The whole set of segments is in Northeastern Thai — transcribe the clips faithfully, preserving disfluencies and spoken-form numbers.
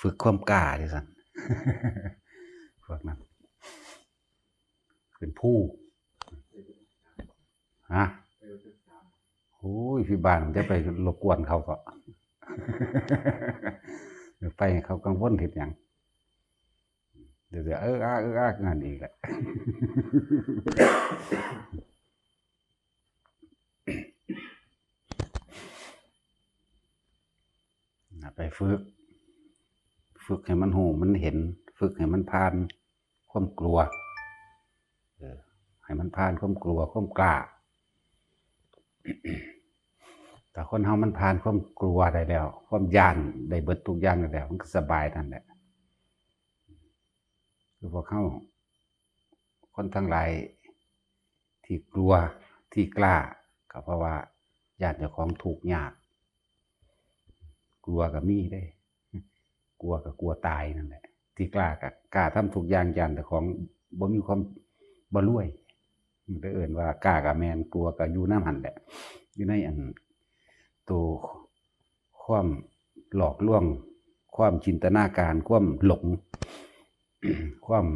ฝึกความกล้าดิสัน พวกนั้น เป็นผู้ ฮะ โอ้ย พี่บ้านจะไปรบกวนเขาก็ ไปให้เขากังวลเห็นอย่าง เดี๋ยวจะเอออ้าเอออ้ากันอีกแหละ ไปฝึก ฝึกให้มันรู้มันเห็น ฝึกให้มันผ่านความกลัว เออ ให้มันผ่านความกลัวความกล้า แต่คนเฮามันผ่านความกลัวได้แล้ว ความย้านได้เบิดทุกอย่างได้แล้ว มันก็สบายนั่นแหละ คือพวกเฮาคนทั้งหลายที่กลัวที่กล้า ก็เพราะว่าย้านเจ้าของทุกข์ยาก กลัวก็มีเด้ กลัวก็กลัวตายนั่นแหละ ที่กล้าก็กล้าทำทุกอย่างย้านเจ้าของบ่มีความบ่รวย มันก็เอิ้นว่ากล้าก็แม่น กลัวก็อยู่นำหั่นแหละ อยู่ในอันตัวความหลอกลวง ความจินตนาการ ความหลง ความ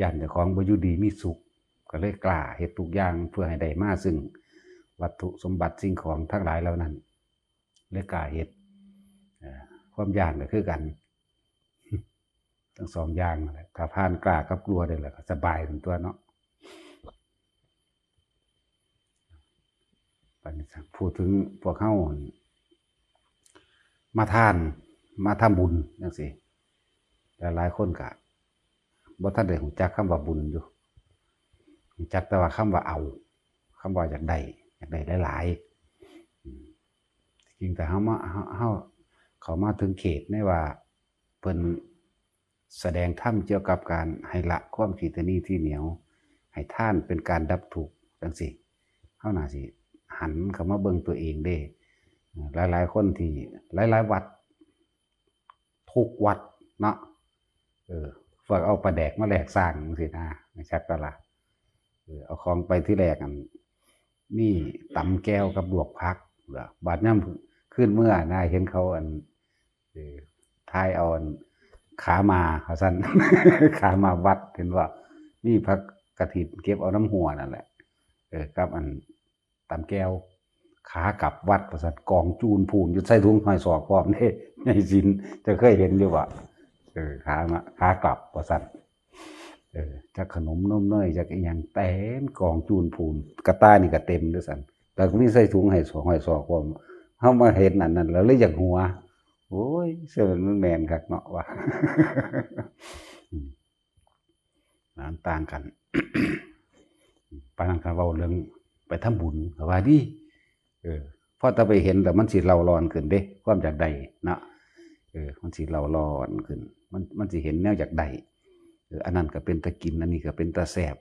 ย้านเจ้าของบ่อยู่ดีมีสุข ก็เลยกล้าเฮ็ดทุกอย่างเพื่อให้ได้มาซึ่งวัตถุสมบัติสิ่งของทั้งหลายเหล่านั้น เลยกล้าเฮ็ด เอ่อ ความย้านก็คือกัน ทั้งสองอย่างนั่นแหละ ถ้าผ่านกล้ากับกลัวได้แล้วก็สบายเป็นตัวเนาะ บัดนี้พูดถึงพวกเฮา มาทาน มาทำบุญจังซี่ หลายๆคนก็บ่ทันได้รู้จักคำว่าบุญอยู่ รู้จักแต่ว่าคำว่าเอา คำว่าอยากได้ อยากได้หลายๆ อืม จริงแต่เฮามา เฮา เฮาเข้ามาถึงเขตในว่าเพิ่นแสดงธรรมเกี่ยวกับการให้ละความคิดที่นี่ที่เหนียว ให้ทานเป็นการดับทุกข์จังซี่ เฮาน่าสิหันเข้ามาเบิ่งตัวเองเด้ หลายๆคนที่ หลายๆวัด ทุกวัดเนาะ เออ พวกเอาปลาแดกมาแลกสร้างจังซี่นะ จักบ่ล่ะ เออ เอาของไปที่แรกอัน มีตำแจ่วกับลวกผัก บาดยามคืนเมือนะ เห็นเขาอัน เออ ถ่ายเอาอัน ขามา ว่าซั่น ขามาวัด เห็นว่ามีผักกระถินเก็บเอานำหัวนั่นแหละ เออ กับอัน ตำแจ่ว ขากลับวัด ว่าซั่น กองจูนพูนอยู่ ใส่ถุงห้อยศอกพร้อมเด้ ยายศิลป์ เจ้าเคยเห็นอยู่บ่ เออ ขามา ขากลับ ว่าซั่น เออ จักขนมนมเนย จักอิหยัง เต็มกองจูนพูน กระต่ายนี่ก็เต็มด้วยซั่น แล้วก็มีใส่ถุงห้อยศอก ห้อยศอกพร้อม เฮามาเห็นอันนั้นแล้วเลยอยากหัว โอ้ย เสื้อมันแม่นคักเนาะ ว่า อืม มันต่างกัน ปานนั้นก็เว้าเรื่องไปทำบุญ ก็ว่าดี เออ พอแต่ไปเห็นแล้วมันสิเร่าร้อนขึ้นเด้ ความอยากได้เนาะ เออ มันสิเร่าร้อนขึ้น มัน มันสิเห็นแนวอยากได้ เออ อันนั้นก็เป็นตากิน อันนี้ก็เป็นตาแซ่บ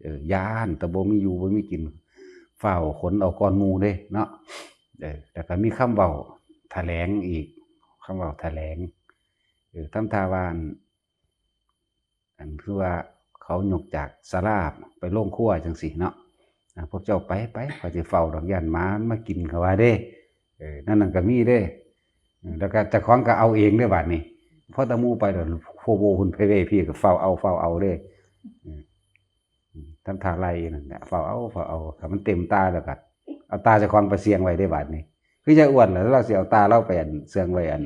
เออ ย้านแต่บ่มีอยู่บ่มีกิน ฟ้าวขนเอาก่อนหมู่เด้เนาะ เออ แล้วก็มีคำเว้าแถลงอีก คำเว้าแถลง เออ ทำท่าว่าอัน อันคือว่าเขายกจากศาลาไปโรงครัวจังซี่เนาะ อ่า พวกเจ้าไป ไป ข้อยสิเฝ้าดอก ย้านหมามันมากิน เขาว่าเด้ เออ นั่นนั่นก็มีเด้ เออ แล้วก็เจ้าของก็เอาเองเด้บาดนี้ พอแต่หมู่ไปแล้ว โพโวพุ่นเพเวพี่ก็เฝ้าเอา เฝ้าเอาเด้ เออ อืม ทำท่าไล่นั่นแหละ เฝ้าเอา เฝ้าเอา ถ้ามันเต็มตาแล้วก็เอาตาเจ้าของไปเสี่ยงไว้เด้บาดนี้ คือยายอ้วนล่ะ ลาวสิเอาตาลาวไปอันเสี่ยงไว้อัน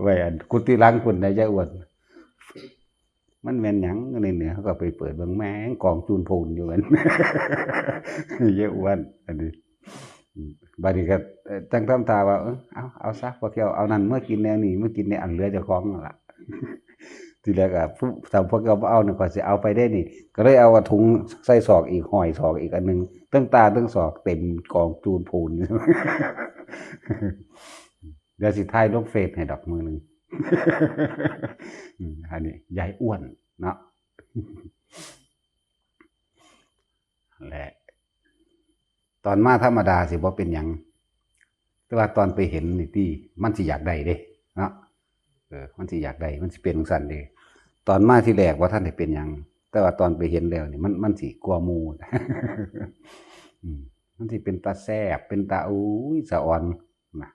ไว้อันกุฏิหลังพุ้นนะ ยายอ้วน มันแม่นหยัง อันนี้เนี่ย เขาก็ไปเปิดเบิ่ง แม่งกองจูนพูนอยู่กัน ยายอ้วน อันนี้ อืม บัดนี้ก็ เอ่อ จั่งทำท่าว่า เออ เอา เอาซะ พวกเจ้าเอานั่นเมื่อกินแนวนี้ เมื่อกินในอันเหลือเจ้าของนั่นล่ะ ทีแรกอะ ผู้ ถ้าพวกเจ้าบ่เอานี่ ข้อยสิเอาไปเด้นี่ ก็เลยเอาถุงใส่ศอกอีก ห้อยศอกอีกอันหนึ่ง ทั้งตาทั้งศอกเต็มกองจูนพูน เดี๋ยวสิถ่ายลงเฟซให้ดอกมื้อหนึ่ง อืม อันนี้ยายอ้วนเนาะ และ ตอนมาธรรมดาสิบ่เป็นหยัง แต่ว่าตอนไปเห็นนี่ติ มันสิอยากได้เด้ เนาะ เออ มันสิอยากได้ มันสิเป็นจั่งซั้นเด้ ตอนมาทีแรกบ่ทันได้เป็นหยัง แต่ว่าตอนไปเห็นแล้วนี่ มัน มันสิกว่าหมู่ อืม มันสิเป็นตาแซ่บ เป็นตา โอ้ย สะออน นะ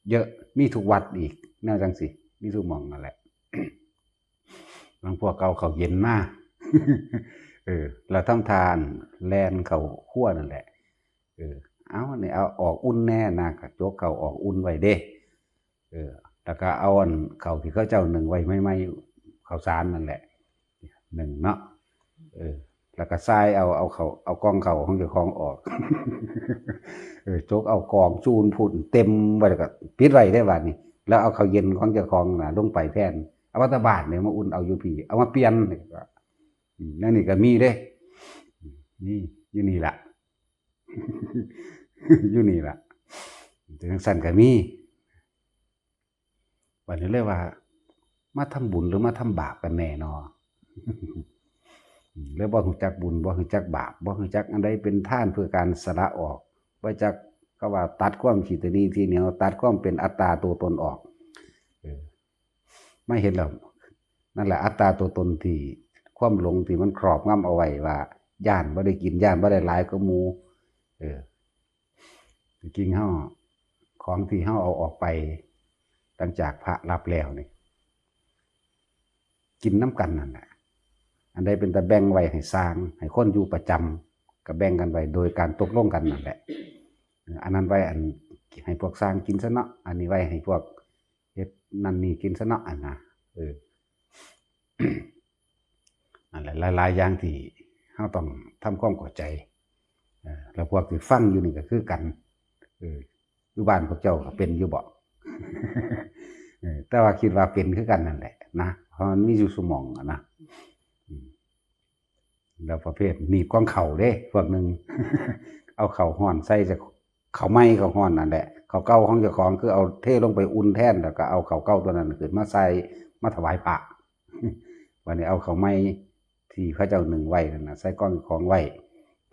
เยอะ มีทุกวัดอีก แนวจั่งซี้ มีซุหม่องนั่นแหละ บางพวกก็เอาข้าวเย็นมา เออ แล้วทำทานแล่นเข้าครัวนั่นแหละ เออ เอานี่เอาออกอุ่นแน่นะ ก็จกเข้าออกอุ่นไว้เด้ เออ แล้วก็เอาอันเข้าที่เขาเจ้านึ่งไว้ใหม่ๆ ข้าวสารนั่นแหละ นึ่งเนาะ เออ แล้วก็ใส่เอา เอาเข้า เอากล่องเข้าของเจ้าของออก เออ จกเอากล่องจูนพูนเต็มไว้ แล้วก็ปิดไว้ได้บาดนี้ แล้วเอาข้าวเย็นของเจ้าของน่ะลงไปแทน เอามาแต่บ้านเนี่ยมาอุ่นเอาอยู่พี้ เอามาเปลี่ยน อืม นั่นนี่ก็มีเด้ นี่ อยู่นี่ล่ะ อยู่นี่ล่ะ จังซั่นก็มี บัดนี้เลยว่า มาทำบุญหรือมาทำบาปกันแน่นอ เลยบ่ฮู้จักบุญ บ่ฮู้จักบาป บ่ฮู้จักอันใดเป็นทานเพื่อการสละออก บ่จัก เขาว่าตัดความขี้ตะหนี่ที่เหนียว ตัดความเป็นอัตตาตัวตนออก เออ มาเห็นแล้ว นั่นแหละอัตตาตัวตนที่ ความหลงที่มันครอบงำเอาไว้ว่า ย้านบ่ได้กิน ย้านบ่ได้หลายกว่าหมู่ เออ จริงๆ เฮา ของที่เฮาเอาออกไป หลังจากพระรับแล้วนี่ กินนำกันนั่นแหละ อันใดเป็นตาแบ่งไว้ให้สร้าง ให้คนอยู่ประจำ ก็แบ่งกันไว้โดยการตกลงกันนั่นแหละ เออ อันนั้นไว้อันให้พวกสร้างกินซะเนาะ อันนี้ไว้ให้พวกเฮ็ดนั่นนี่กินซะเนาะ อันนะ เออ นั่นแหละ หลายๆ อย่างที่เฮาต้องทำความเข้าใจ เออ แล้วพวกที่ฟังอยู่นี่ก็คือกัน เออ อยู่บ้านพวกเจ้าก็เป็นอยู่บ่ เออ แต่ว่าคิดว่าเป็นคือกันนั่นแหละนะ เพราะมันมีอยู่ซุหม่องอะนะ อืม แล้วประเภทหนีบกล่องข้าวเด้ พวกหนึ่ง เอาข้าวฮ้อนใส่ ข้าวใหม่ข้าวฮ้อนนั่นแหละ ข้าวเก่าของเจ้าของคือเอาเทลงไปอุ่นแทน แล้วก็เอาข้าวเก่าตัวนั้นขึ้นมาใส่ มาถวายพระ วันนี้เอาข้าวใหม่ที่เขาเจ้านึ่งไว้นั่นน่ะ ใส่กล่องของไว้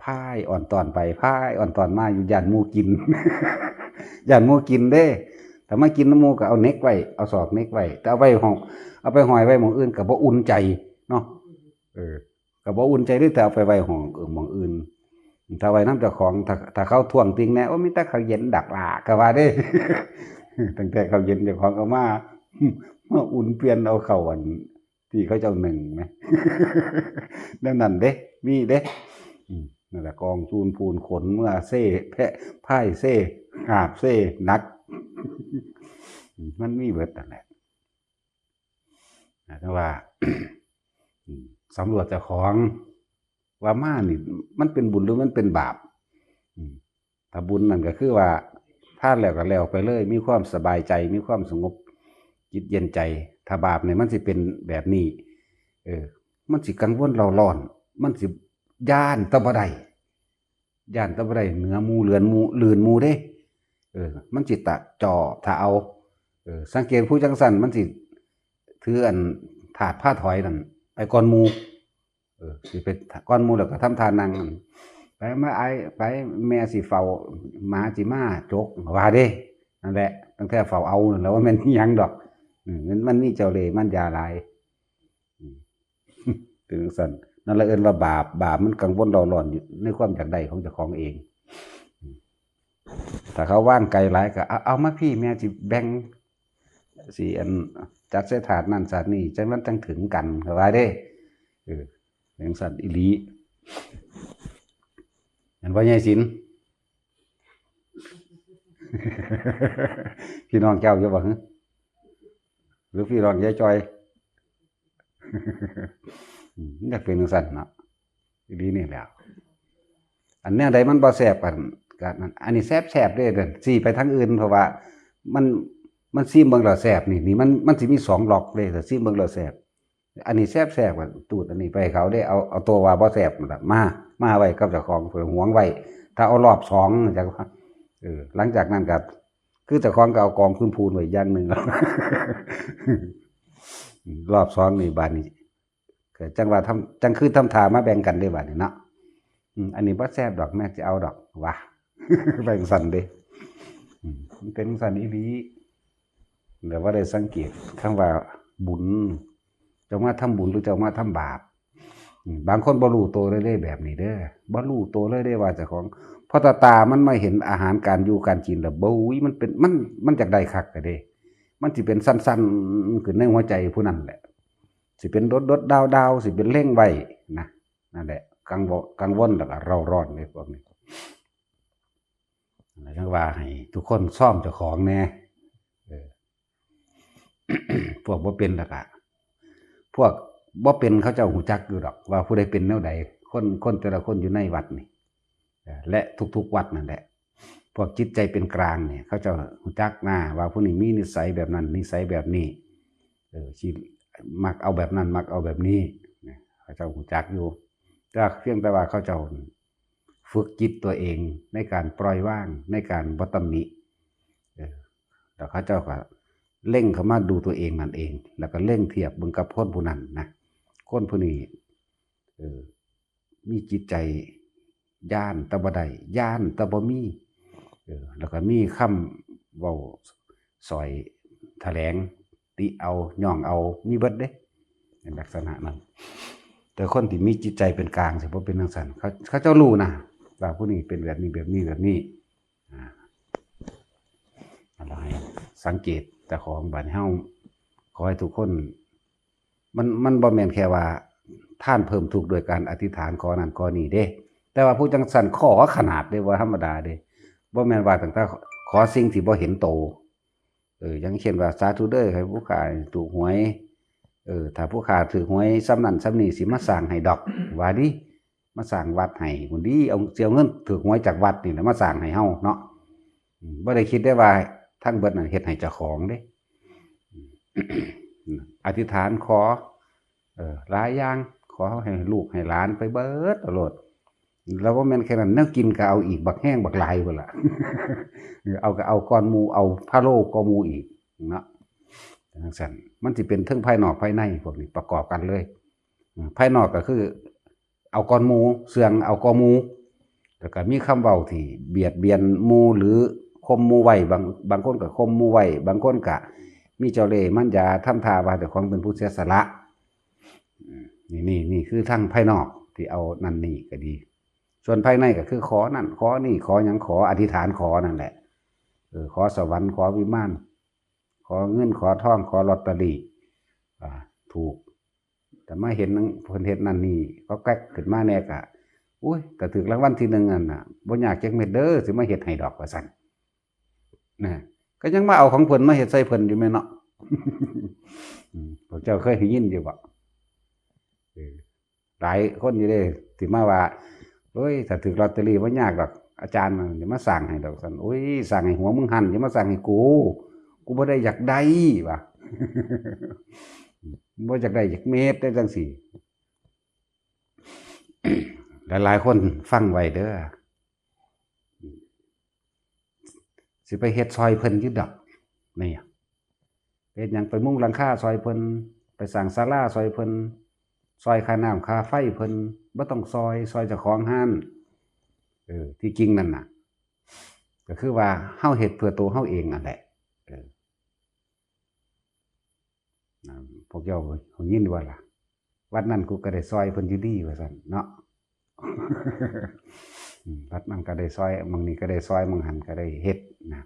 พายอ่อนตอนไป พายอ่อนตอนมาอยู่ ย้านหมู่กิน ย้านหมู่กินเด้ ถ้ามากินนำหมู่ก็เอาเหน็บไว้ เอาศอกเหน็บไว้ แต่เอาไว้ห้อง เอาไปห้อยไว้หม่องอื่นก็บ่อุ่นใจเนาะ เออ ก็บ่อุ่นใจเด้ ถ้าเอาไปไว้ห้อง เออ หม่องอื่น ถ้าไว้นำเจ้าของ ถ้า ถ้าเขาท้วงติงแน่ โอ้ มีแต่ข้าวเย็นดักหลาก ก็ว่าเด้ ตั้งแต่ข้าวเย็นเจ้าของเอามา มาอุ่นเปลี่ยนเอาข้าวอันที่เขาเจ้านึ่งนะ แนวนั้นเด้ มีเด้ อืม นั่นแหละ กองจูนพูนขนเมือเซ่ แพะ พายเซ่ หาบเซ่ หนัก อืม มันมีเบิดนั่นแหละ นะ แต่ว่า อืม สำรวจเจ้าของ ว่ามานี่ มันเป็นบุญหรือมันเป็นบาป อืม ถ้าบุญนั่นก็คือว่า ทานแล้วก็แล้วไปเลย มีความสบายใจ มีความสงบจิตเย็นใจ ถ้าบาปนี่มันสิเป็นแบบนี้ เออ มันสิกังวลเร่าร้อน มันสิย้านแต่บ่ได้ ย้านแต่บ่ได้เหนือหมู่ เลือนหมู่ ลื่นหมู่เด้ เออ มันสิตะจ่อถ้าเอา เออ สังเกตผู้จังซั่น มันสิถืออันถาดพาถอยนั่นไปก่อนหมู่ เออ สิไปก่อนหมู่แล้วก็ทำท่านั่ง ไปมาอ้าย ไป แม่สิเฝ้า หมาสิมาจก ว่าเด้ นั่นแหละ ตั้งแต่เฝ้าเอานั่นแหละ ว่าแม่นอิหยังดอก อืม มัน มันมีเจ้าเล่ห์มารยาหลาย อืม เป็นจังซั่น นั่นแหละเอิ้นว่าบาป บาปมันกังวลเร่าร้อนอยู่ในความอยากได้ของเจ้าของเอง อืม ถ้าเขาวางไกลหลายก็ เอา เอามาพี้ แม่สิแบ่ง สิอัน จัดใส่ถาดนั่นถาดนี่ จังมันจังถึงกัน เขาว่าเด้ เออ เป็นจังซั่นอีหลี อันว่าใหญ่ศิลป์ พี่น้องเจ้าอยู่บ่ หรือพี่น้องยายจอย อืม อยากเป็นจังซั่นเนาะ อีหลีนี่แหละ อันแนวใดมันบ่แซ่บกัน ก็นั่น อันนี้แซ่บๆเด้ ซี้ไปทางอื่น เพราะว่ามัน มันซิมเบิ่งแล้วแซ่บ นี่ นี่มัน มันสิมีสองล็อกเด้ ถ้าซิมเบิ่งแล้วแซ่บ อันนี้แซ่บๆ ก็ตูดอันนี้ไปให้เขาเด้ เอา เอาตัวว่าบ่แซ่บนั่นล่ะ มา มาไว้กับเจ้าของ เพื่อหวงไว้ ถ้าเอารอบสองจังว่า เออ หลังจากนั้นก็ คือเจ้าของก็เอากองพูนๆไว้อย่างหนึ่ง รอบสองนี่บาดนี้ ก็จังว่าทำ จังคือทำท่ามาแบ่งกันเด้บาดนี้เนาะ อืม อันนี้บ่แซ่บดอก แม่สิเอาดอก ว่า แบ่งซั่นเด้ อืม มันเป็นจังซั่นอีหลี แล้วว่าได้สังเกตคำว่าบุญ เจ้ามาทำบุญหรือเจ้ามาทำบาป อืม บางคนบ่รู้ตัวเลยเด้แบบนี้เด้อ บ่รู้ตัวเลยเด้ว่าเจ้าของ เพราะตาตามันมาเห็นอาหารการอยู่การกินแล้ว บุ้ย มันเป็น มัน มันอยากได้คักกะเด้ มันสิเป็นสั้นๆขึ้นในหัวใจผู้นั้นแหละ สิเป็นโดดๆดาวๆ สิเป็นเร่งไว้นะ นั่นแหละ กังวล กังวลแล้วก็เร่าร้อนในพวกนี้ จั่งว่าให้ทุกคนซ่อมเจ้าของแหน่ เออ พวกบ่เป็นแล้วก็ พวกบ่เป็นเขาเจ้าฮู้จักอยู่ดอก ว่าผู้ใดเป็นแนวใด คน คนแต่ละคนอยู่ในวัดนี่ เออ และทุกๆวัดนั่นแหละ พวกจิตใจเป็นกลางเนี่ย เขาเจ้าฮู้จักนะ ว่าผู้นี้มีนิสัยแบบนั้น นิสัยแบบนี้ เออ สิมักเอาแบบนั้น มักเอาแบบนี้นะ เขาเจ้าฮู้จักอยู่ แต่เพียงแต่ว่าเขาเจ้าฝึกจิตตัวเองในการปล่อยวาง ในการบ่ตำหนิ เออ แล้วเขาเจ้าก็เล็งเข้ามาดูตัวเองนั่นเอง แล้วก็เล็งเทียบเบิ่งกับคนผู้นั้นนะ คนผู้นี้ เออ มีจิตใจย้านแต่บ่ได้ ย้านแต่บ่มี เออ แล้วก็มีคำเว้าสอยแถลง ติเอา ย่องเอา มีเบิดเด้ เป็นลักษณะนั้น แต่คนที่มีจิตใจเป็นกลางสิบ่เป็นจั่งซั้น เขา เขาเจ้ารู้นะ ว่าผู้นี้เป็นแบบนี้ แบบนี้ แบบนี้ อ่า เราให้สังเกตเจ้าของ บัดนี้เฮา ขอให้ทุกคน มัน มันบ่แม่นแค่ว่าทานเพิ่มทุกข์โดยการอธิษฐานขอนั่นขอนี่เด้ แต่ว่าผู้จั่งซั้นขอขนาดเด้ บ่ธรรมดาเด้ บ่แม่นว่าตั้งแต่ขอสิ่งที่บ่เห็นโต เออ อย่างเช่นว่า สาธุเด้อ ให้ผู้ข้าถูกหวย เออ ถ้าผู้ข้าถูกหวยส่ำนั้นส่ำนี้สิมาสร้างให้ดอก ว่าดิ มาสร้างวัดให้พุ้นดิ เอา สิเอาเงินถูกหวยจากวัดนี่แหละมาสร้างให้เฮาเนาะ อืม บ่ได้คิดได้ว่าทั้งเบิดนั่นเฮ็ดให้เจ้าของเด้ อธิษฐานขอ เออ หลายอย่าง ขอให้ลูกให้หลานไปเบิดโลด แล้วบ่แม่นแค่นั้น แนวกินก็เอาอีกบักแฮงบักหลายพุ้นล่ะ เออ เอาก็เอาก่อนหมู่ เอาพะโล้กว่าหมู่อีกเนาะ จั่งซั้น มันสิเป็นเทิงภายนอกภายในพวกนี้ประกอบกันเลย อืม ภายนอกก็คือ เอาก่อนหมู่ เสื่องเอาก่อนหมู่ แล้วก็มีคำเว้าที่เบียดเบียนหมู่หรือข่มหมู่ไว้ บาง บางคนก็ข่มหมู่ไว้ บางคนก็มีเจ้าเล่ห์มารยา ทำท่าว่าเจ้าของเป็นผู้เสียสละ อืม นี่ นี่ นี่คือทางภายนอกที่เอานั่นนี่ก็ดี ส่วนภายในก็คือขอนั่นขอนี่ ขอหยัง ขออธิษฐานขอนั่นแหละ เออ ขอสวรรค์ ขอวิมาน ขอเงิน ขอทอง ขอลอตเตอรี่ อ่า ถูก แต่มาเห็นเพิ่นเฮ็ดนั่นนี่ ก็แก๊กขึ้นมาแน่กะ อุ้ย ก็ถูกรางวัลที่หนึ่งนั่นน่ะ บ่ยากจักเม็ดเด้อ สิมาเฮ็ดให้ดอก ว่าซั่น นะ ก็ยังมาเอาของเพิ่นมาเฮ็ดใส่เพิ่นอยู่แม่นเนาะ อืม พวกเจ้าเคยได้ยินอยู่บ่ เออ หลายคนอยู่เด้ ที่มาว่า เอ้ย ถ้าถูกลอตเตอรี่บ่ยากดอก อาจารย์มันจะมาสร้างให้ดอก ซั่น โอ้ย สร้างให้หัวมึงหั่น อย่ามาสร้างให้กู กูบ่ได้อยากได้ ว่า บ่อยากได้จักเม็ดได้จั่งซี้ หลายๆคนฟังไว้เด้อ สิไปเฮ็ดซอยเพิ่นอยู่ดอก นี่ เฮ็ดหยัง ไปมุงหลังคาซอยเพิ่น ไปสร้างศาลาซอยเพิ่น ซอยค่าน้ำค่าไฟเพิ่น บ่ต้องซอย ซอยเจ้าของร้าน เออ ที่จริงนั่นน่ะ ก็คือว่าเฮาเฮ็ดเพื่อตัวเฮาเองนั่นแหละ เออ อ่า พวกเจ้าได้ยินบ่ล่ะ วัดนั้นกูก็ได้ซอยเพิ่นอยู่ดี ว่าซั่นเนาะ อืม วัดนั้นก็ได้ซอย หม่องนี้ก็ได้ซอย หม่องหั้นก็ได้เฮ็ดนะ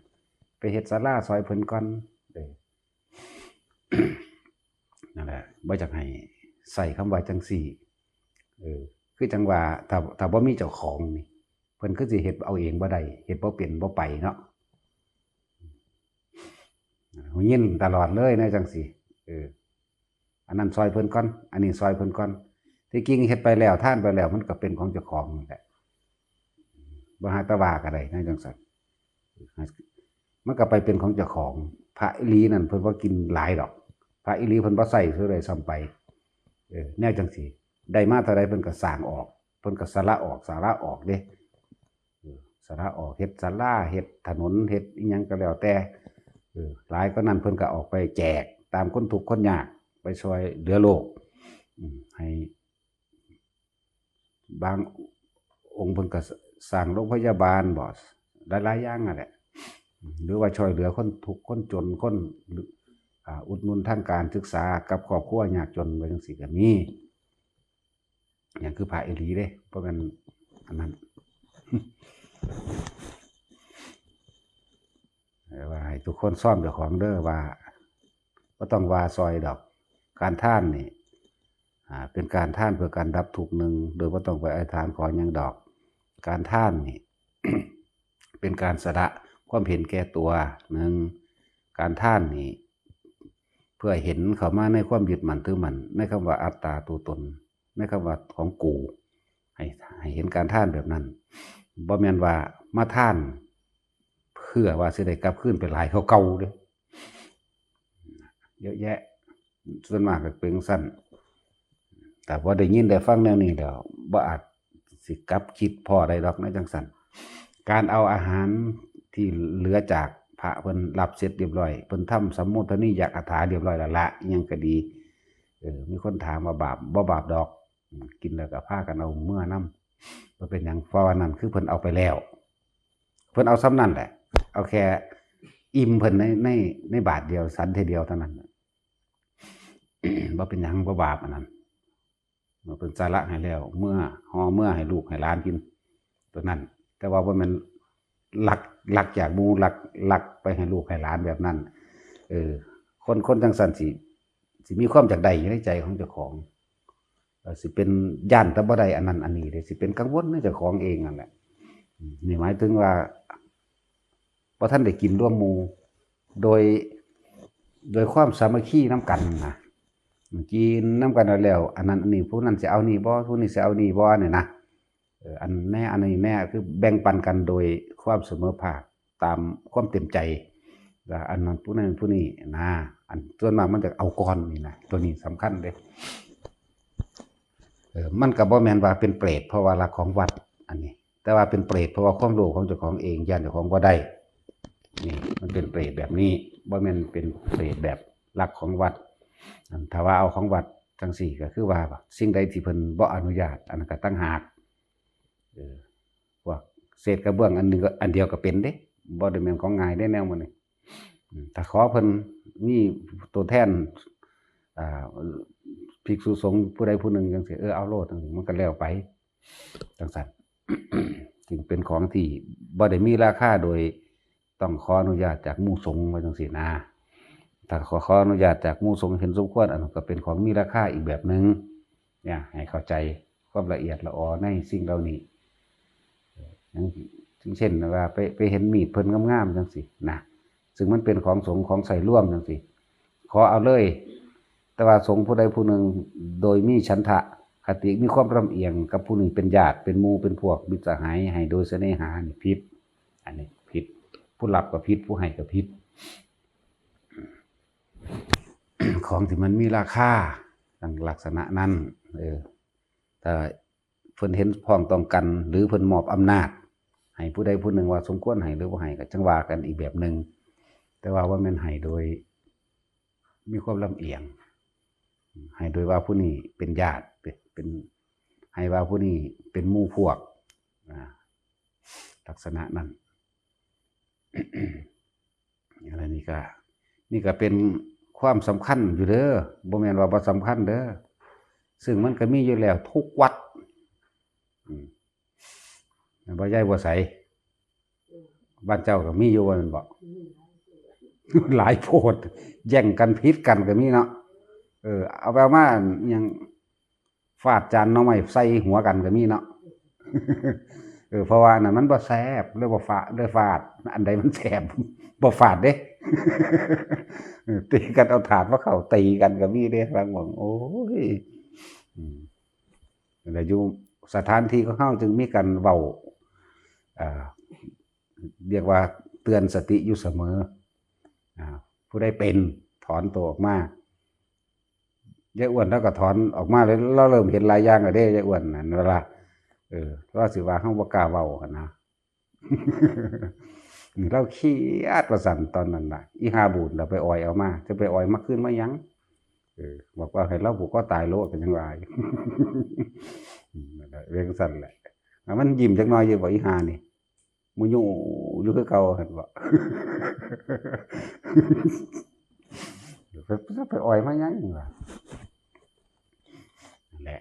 ไปเฮ็ดศาลาซอยเพิ่นก่อน เออ นั่นแหละ บ่อยากให้ใช้คำว่าจั่งซี้ เออ คือจั่งว่า ถ้า ถ้าบ่มีเจ้าของนี่ เพิ่นคือสิเฮ็ดเอาเองบ่ได้ เฮ็ดบ่เป็นบ่ไปเนาะ ได้ยินตลอดเลยนะจั่งซี้ เออ อันนั้นซอยเพิ่นก่อน อันนี้ซอยเพิ่นก่อน ที่จริงเฮ็ดไปแล้ว ทานไปแล้ว มันก็เป็นของเจ้าของนั่นแหละ บ่หาแต่ว่าก็ได้นะจั่งซั้น มันก็ไปเป็นของเจ้าของ พระอีหลีนั่นเพิ่นบ่กินหลายดอก พระอีหลีเพิ่นบ่ใช้เท่าใดซ้ำไป เออ แนวจั่งซี้ ได้มาเท่าใดเพิ่นก็สร้างออก เพิ่นก็สละออก สละออกเด้ เออ สละออก เฮ็ดศาลา เฮ็ดถนน เฮ็ดอิหยังก็แล้วแต่ เออ หลายกว่านั้นเพิ่นก็ออกไปแจกตามคนทุกข์คนยาก ไปช่วยเหลือโลก อืม ให้ บางองค์เพิ่นก็สร้างโรงพยาบาลบ่ หลายๆอย่างนั่นแหละ หรือว่าช่วยเหลือคนทุกข์คนจน คน อ่า อุดหนุนทางการศึกษากับครอบครัวยากจนไปจั่งซี้ก็มี อย่างคือพระอีหลีเด้ บ่แม่นอันนั้น เออ ว่าให้ทุกคนซ่อมเจ้าของเด้อ ว่า บ่ต้องว่าซอยดอก การทานนี่ อ่า เป็นการทานเพื่อการดับทุกข์หนึ่ง โดยบ่ต้องไปอธิษฐานขอหยังดอก การทานนี่ เป็นการสละความเห็นแก่ตัวหนึ่ง การทานนี่ เพื่อเห็นเข้ามาในความยึดมั่นถือมั่น ในคำว่าอัตตาตัวตน ในคำว่าของกู ให้ ให้เห็นการทานแบบนั้น บ่แม่นว่ามาทาน เพื่อว่าสิได้กลับคืนไปหลายกว่าเก่าเด้ เยอะแยะ ส่วนมากก็เป็นจั่งซั้น แต่พอได้ยินได้ฟังแนวนี้แล้ว บ่อาจสิกลับคิดพ้อได้ดอกนะจั่งซั้น การเอาอาหารที่เหลือจากพระเพิ่นรับเสร็จเรียบร้อย เพิ่นทำสัมโมทนียคาถาเรียบร้อยแล้วละ อิหยังก็ดี เออ มีคนถามว่าบาป บ่บาปดอก อืม กินแล้วก็พากันเอาเมือนำ บ่เป็นหยัง เพราะว่านั่นคือเพิ่นเอาไปแล้ว เพิ่นเอาส่ำนั้นแหละ เอาแค่อิ่มเพิ่นใน ใน ในบาตรเดียว ฉันเทื่อเดียวเท่านั้น บ่เป็นหยัง บ่บาปอันนั้น เพิ่นสละให้แล้ว เมือ ห่อเมือให้ลูกให้หลานกิน ตัวนั้น แต่ว่าบ่แม่นลัก ลักจากหมู่ ลัก ลักไปให้ลูกให้หลานแบบนั้น เออ คน คนจั่งซั้นสิ สิมีความอยากได้อยู่ในใจของเจ้าของ เอ่อ สิเป็นย้านแต่บ่ได้อันนั้นอันนี้เด้ สิเป็นกังวลในเจ้าของเองนั่นแหละ อืม นี่หมายถึงว่า บ่ทันได้กินร่วมหมู่ โดย โดยความสามัคคีนำกันนะ กินนำกันแล้ว อันนั้นอันนี้ ผู้นั้นสิเอานี่บ่ ผู้นี้สิเอานี่บ่เนี่ยนะ เอ่อ อันแน่ อันนี้แน่ คือแบ่งปันกันโดยความเสมอภาค ตามความเต็มใจ ว่าอันนั้นผู้นั้นผู้นี้นะ อันส่วนมากมันจะเอาก่อนนี่นะ ตัวนี้สำคัญเด้ เออ มันก็บ่แม่นว่าเป็นเปรตเพราะว่าลักของวัด อันนี้ แต่ว่าเป็นเปรตเพราะว่าความโลภของเจ้าของเอง ย้านเจ้าของบ่ได้ นี่ มันเป็นเปรตแบบนี้ บ่แม่นเป็นเปรตแบบลักของวัด อันถ้าว่าเอาของวัดจั่งซี้ก็คือว่าสิ่งใดที่เพิ่นบ่อนุญาต อันนั้นก็ต่างหาก เออ พวกเศษกระเบื้องอันหนึ่งก็อันเดียวก็เป็นเด้ บ่ได้แม่นของง่ายเด้แนวมื้อนี้ อืม ถ้าขอเพิ่นมีตัวแทน อ่า ภิกษุสงฆ์ผู้ใดผู้หนึ่งจั่งซี้ เออ เอาโลดจั่งซี้ มันก็แล้วไป จั่งซั้น จึงเป็นของที่บ่ได้มีราคาโดยต้องขออนุญาตจากหมู่สงฆ์ว่าจั่งซี้นะ ถ้าขอ ขออนุญาตจากหมู่สงฆ์เห็นสมควร อันนั้นก็เป็นของมีราคาอีกแบบหนึ่ง เนี่ย ให้เข้าใจความละเอียดละออในสิ่งเหล่านี้ อย่าง อย่างเช่นว่าไป ไปเห็นมีดเพิ่นงามๆจั่งซี้นะ ซึ่งมันเป็นของสงฆ์ของใช้ร่วมจั่งซี้ ขอเอาเลย แต่ว่าสงฆ์ผู้ใดผู้หนึ่งโดยมีฉันทะคติ มีความลำเอียงกับผู้นี้เป็นญาติ เป็นหมู่ เป็นพวก มิตรสหาย ให้โดยเสน่หา นี่ผิด อันนี้ผิด ผู้รับก็ผิด ผู้ให้ก็ผิด ของที่มันมีราคาลักษณะนั้น เออ ถ้าเพิ่นเห็นพ้องต้องกัน หรือเพิ่นมอบอำนาจให้ผู้ใดผู้หนึ่งว่าสมควรให้หรือบ่ให้ก็จั่งว่ากันอีกแบบหนึ่ง แต่ว่าบ่แม่นให้โดยมีความลำเอียง ให้โดยว่าผู้นี้เป็นญาติ เป็น ให้ว่าผู้นี้เป็นหมู่พวก อ่า ลักษณะนั้น อะไรนี่ก็ นี่ก็เป็นความสำคัญอยู่เด้อ บ่แม่นว่าบ่สำคัญเด้อ ซึ่งมันก็มีอยู่แล้วทุกวัด อืม แม่นบ่ ยายบัวใส บ้านเจ้าก็มีอยู่ว่าแม่นบ่ หลายโพด แย่งกันผิดกันก็มีเนาะ เออ เอาไปเอามาอิหยัง ฟาดจานหน่อไม้ใส่หัวกันก็มีเนาะ เออ เพราะว่าอันนั้นมันบ่แซ่บ เลยบ่ฟาด เลยฟาด อันใดมันแซ่บ บ่ฟาดเด้ เออ ตีกันเอาถาดมาเข้าตีกันก็มีเด้ บางหม่อง โอ้ย อืม แล้วอยู่สถานที่ของเฮาจึงมีการเว้า อ่า เรียกว่าเตือนสติอยู่เสมอ อ่า ผู้ใดเป็นถอนตัวออกมา ยายอ้วนลาวก็ถอนออกมาเลย ลาวเริ่มเห็นหลายอย่างแล้วเด้ ยายอ้วนนั่น เวลา เออ ลาวสิว่าเฮาบ่กล้าเว้าหั่นนะ ลาวเครียดว่าซั่นตอนนั้นน่ะ อีห่าบูดลาวไปอ่อยเอามา จะไปอ่อยมาคืนมาหยัง เออ บอกว่าให้ลาวผูกคอตายโลด ก็ยังว่าอยู่ อืม นั่นแหละ เรื่องซั่นแหละ อ่ะ มันยิ้มจักหน่อยอยู่บ่ อีห่านี่ มูยูอยู่คือเก่าหั่นบ่ ไป ไปอ่อยมาหยังวะ นั่นแหละ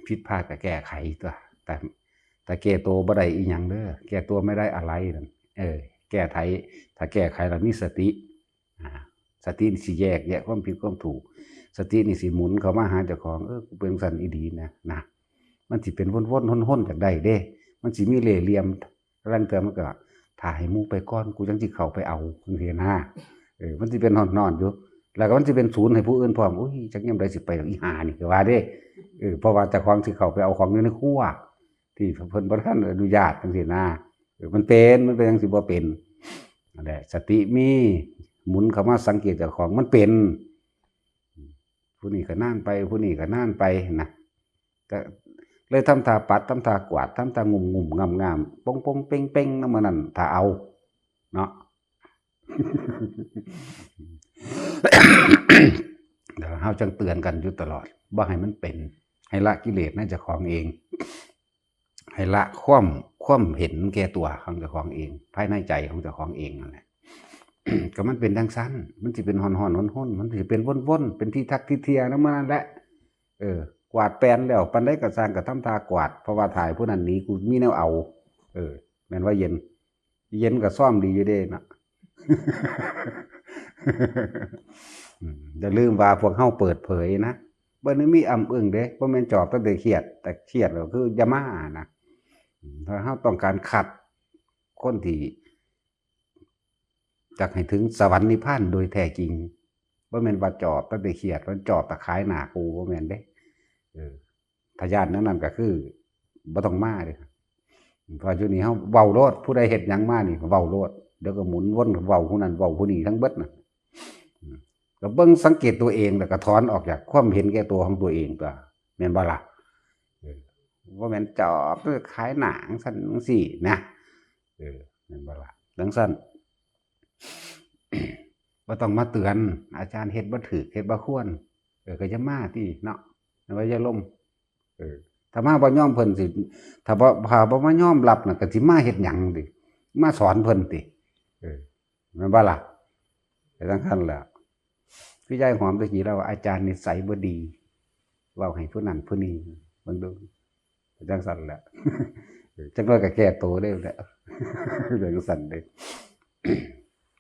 ผิดพลาดก็แก้ไขตัว แต่ แต่แก้ตัวบ่ได้อีหยังเด้อ แก้ตัวไม่ได้อะไรนั่น เออ แก้ไข ถ้าแก้ไขแล้วมีสติ อ่า สตินี่สิแยกแยะความผิดความถูก สตินี่สิหมุนเข้ามาหาเจ้าของ เออ กูเป็นจั่งซั่นอีหลีนะ นะ มันสิเป็นวนๆ ห้นๆ จั่งใดเด้ มันสิมีเล่ห์เหลี่ยม ลางเทื่อมันก็ ถ้าให้หมู่ไปก่อน กูจั่งสิเข้าไปเอา จั่งซี้นะ เออ มันสิเป็นฮ้อนๆ อยู่ แล้วก็มันสิเป็นศูนย์ให้ผู้อื่นพร้อม อุ้ย จักยามใดสิไปดอกอีห่านี่ ก็ว่าเด้ เออ เพราะว่าเจ้าของสิเข้าไปเอาของอยู่ในครัว ที่เพิ่นบ่ทันอนุญาต จั่งซี้นะ เออ มันเป็น มันเป็นจั่งซี้ บ่เป็น นั่นแหละ สติมี หมุนเข้ามาสังเกตเจ้าของ มันเป็น ผู้นี้ก็นานไป ผู้นี้ก็นานไปนะ ก็เลยทำท่าปัด ทำท่ากวาด ทำท่างุ่มๆ ง่ำๆ ป้งๆ เป้งๆ นำมื้อนั้น ถ้าเอา เนาะ เดี๋ยวเฮาจั่งเตือนกันอยู่ตลอด บ่ให้มันเป็น ให้ละกิเลสในเจ้าของเอง ให้ละความ ความเห็นแก่ตัวของเจ้าของเอง ภายในใจของเจ้าของเองนั่นแหละ ก็มันเป็นจั่งซั่น มันสิเป็นฮ้อนๆ ห้นๆ มันสิเป็นวนๆ เป็นที่ทักที่เที่ยงนำมื้อนั้นแหละ เออ กวาดแปนแล้ว ปานใดก็ซ่าง ก็ทำท่ากวาด เพราะว่าถ้าให้ผู้นั้นหนี กูมีแนวเอา เออ แม่นว่าเย็น เย็นก็ซ่อมดีอยู่เด้นะ อืม อย่าลืมว่าพวกเฮาเปิดเผยนะ บ่ได้มีอ้ำอึ้งเด้ บ่แม่นจอบตั้งแต่เขียด แต่เขียดก็คืออย่ามานะ อืม ถ้าเฮาต้องการคัดคนที่ จักให้ถึงสวรรค์นิพพานโดยแท้จริง บ่แม่นว่าจอบตั้งแต่เขียด มันจอบแต่ขายหน้ากู บ่แม่นเด้ เออ ถ้าย้านแนวนั้นก็คือ บ่ต้องมาเด้ เพราะอยู่นี่เฮาเว้าโลด ผู้ใดเฮ็ดหยังมานี่ก็เว้าโลด เดี๋ยวก็หมุนวนเว้าผู้นั้นเว้าผู้นี้ทั้งเบิดน่ะ อืม ก็เบิ่งสังเกตตัวเอง แล้วก็ถอนออกจากความเห็นแก่ตัวของตัวเองตั๊ว แม่นบ่ล่ะ เออ บ่แม่นจอบขายหน้าจั่งซั่นจั่งซี้นะ เออ แม่นบ่ล่ะ จั่งซั่น บ่ต้องมาเตือน อาจารย์เฮ็ดบ่ถูก เฮ็ดบ่ควร เออ ก็อย่ามาติเนาะ ว่าอย่าลม เออ ถ้ามาบ่ยอมเพิ่นสิ ถ้าบ่ ถ้าบ่มายอมรับน่ะ ก็สิมาเฮ็ดหยังติ มาสอนเพิ่นติ เออ แม่นบ่ล่ะ ไปจั่งซั่นแหละ คือยายหอมตะกี้ลาวว่า อาจารย์นิสัยบ่ดี เว้าให้ผู้นั้นผู้นี้ เบิ่งดู ไปจั่งซั่นแหละ เออ จักหน่อยก็แก้โตเด้แหละ จั่งซั่นเด้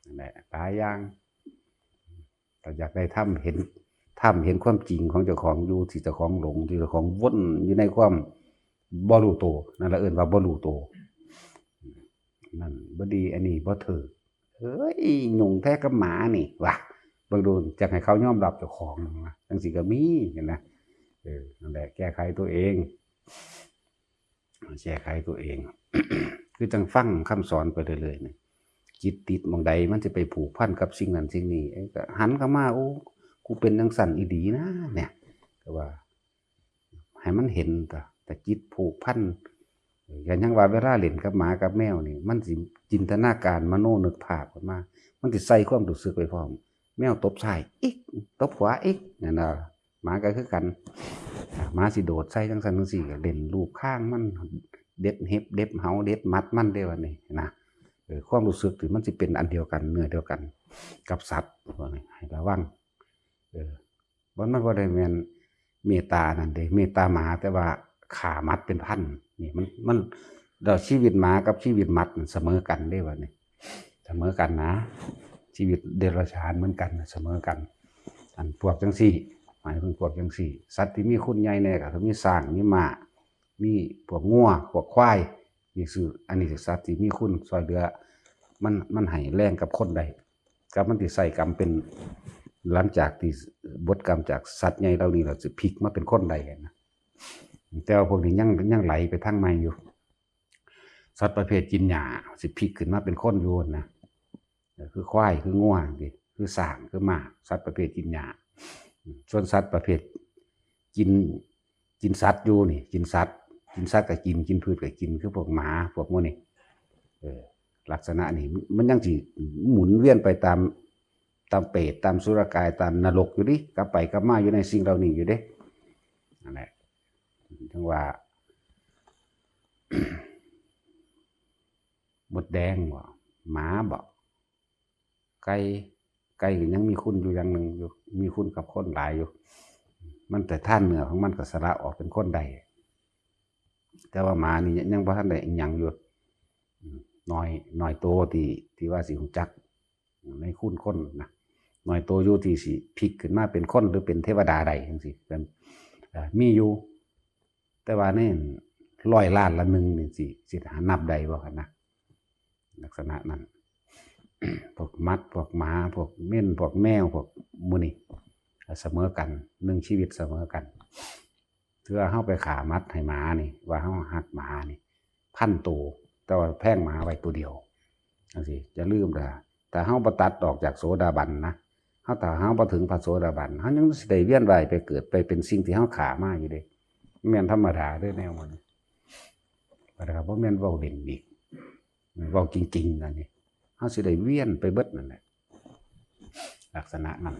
นั่นแหละ หลายอย่าง ถ้าอยากได้ธรรม เห็นธรรม เห็นความจริงของเจ้าของอยู่ ที่เจ้าของหลง ที่เจ้าของวนอยู่ในความบ่รู้โต นั่นล่ะเอิ้นว่าบ่รู้โต นั่นบ่ดี อันนี้บ่ถูก เฮ้ย ยุ่งแท้กับหมานี่ว่ะ เบิ่งดู จักให้เขายอมรับเจ้าของนะ จั่งซี้ก็มี หั้นนะ เออ นั่นแหละ แก้ไขตัวเอง แก้ไขตัวเอง คือจั่งฟังคำสอนไปเรื่อยๆ นี่ จิตติดหม่องใด มันสิไปผูกพันกับสิ่งนั้นสิ่งนี้ เอ้ย ก็หันเข้ามา โอ้ กูเป็นจั่งซั่นอีหลีนะ เนี่ย ก็ว่า ให้มันเห็นตั๊ว แต่จิตผูกพัน ก็ยังว่าเวลาเล่นกับหมากับแมวนี่ มันสิจินตนาการมโนนึกภาพขึ้นมา มันสิใส่ความรู้สึกไปพร้อม แมวตบซ้ายอีก ตบขวาอีก นั่นน่ะ หมาก็คือกัน อ่า หมาสิโดดใส่จั่งซั่นจั่งซี้ ก็เล่นลูบคางมัน เด็ดเห็บ เด็ดเหา เด็ดหมัดมันเด้ บัดนี้นะ เออ ความรู้สึกที่มันสิเป็นอันเดียวกัน เนื้อเดียวกัน กับสัตว์ พวกนี้ ให้ระวัง เออ มัน มันบ่ได้แม่นเมตตานั่นเด้ เมตตาหมา แต่ว่าฆ่าหมัดเป็นพัน นี่มัน มัน แล้วชีวิตหมากับชีวิตหมัดนั่นเสมอกันเด้ บัดนี้ เสมอกันนะ ชีวิตเดรัจฉานเหมือนกัน เสมอกัน อันพวกจั่งซี้ หมายถึงพวกจั่งซี้ สัตว์ที่มีคุณใหญ่แน่ก็คือมีช้าง มีม้า มีพวกงัว พวกควาย นี่คือ อันนี้คือสัตว์ที่มีคุณซ่อยเหลือ มัน มันให้แรงกับคนได้ กับมันสิใช้กรรมเป็น หลังจากที่บทกรรมจากสัตว์ใหญ่เหล่านี้แล้ว สิพลิกมาเป็นคนได้นะ แต่ว่าพวกนี้ยัง ยังไหลไปทางใหม่อยู่ สัตว์ประเภทกินหญ้า สิพลิกขึ้นมาเป็นคนอยู่นะ คือควาย คืองัวจั่งซี้ คือช้าง คือม้า สัตว์ประเภทกินหญ้า ส่วนสัตว์ประเภทกิน กินสัตว์อยู่นี่ กินสัตว์ กินสัตว์ก็กิน กินพืชก็กิน คือพวกหมา พวกหมู่นี้ เออ ลักษณะนี้ มันยังสิหมุนเวียนไปตาม ตามเปรต ตามสุรกาย ตามนรกอยู่เด้ กลับไปกลับมาอยู่ในสิ่งเหล่านี้อยู่เด้ นั่นแหละ จั่งว่า มดแดงบ่ หมาบ่ ไก่ ไก่ก็ยังมีคุณอยู่อย่างหนึ่งอยู่ มีคุณกับคนหลายอยู่ มันแต่ทานเนื้อของมันก็สละออกเป็นคนได้ แต่ว่าหมานี่ยังบ่ทันได้อิหยังอยู่ อืม น้อย น้อยโตที่ ที่ว่าสิรู้จักในคุณคนนะ หน่อยโตอยู่ที่สิพลิกขึ้นมาเป็นคนหรือเป็นเทวดาได้จังซี่ ก็ เอ่อ มีอยู่ แต่ว่าในร้อยล้านละหนึ่งนี่สิ สิหานับได้บ่หั่นนะ ลักษณะนั้น พวกหมา พวกหมา พวกเม่น พวกแมว พวกหมู่นี้ เสมอกัน หนึ่งชีวิตเสมอกัน เทื่อเฮาไปฆ่าหมาให้หมานี่ ว่าเฮาฮักหมานี่ พันโต แต่ว่าแพงหมาไว้ตัวเดียว จังซี่ อย่าลืมเด้อ ถ้าเฮาบ่ตัดออกจากโสดาบันนะ เฮา ถ้าเฮาบ่ถึงพระโสดาบัน เฮายังสิได้เวียนว่ายไปเกิด ไปเป็นสิ่งที่เฮาฆ่ามาอยู่เด้ แม่นธรรมดาเด้อแนวมัน แต่ก็บ่แม่นเว้าเล่นอีก เว้าจริงๆ นั่นนี่ เฮาสิได้เวียนไปเบิดนั่นแหละ ลักษณะนั้น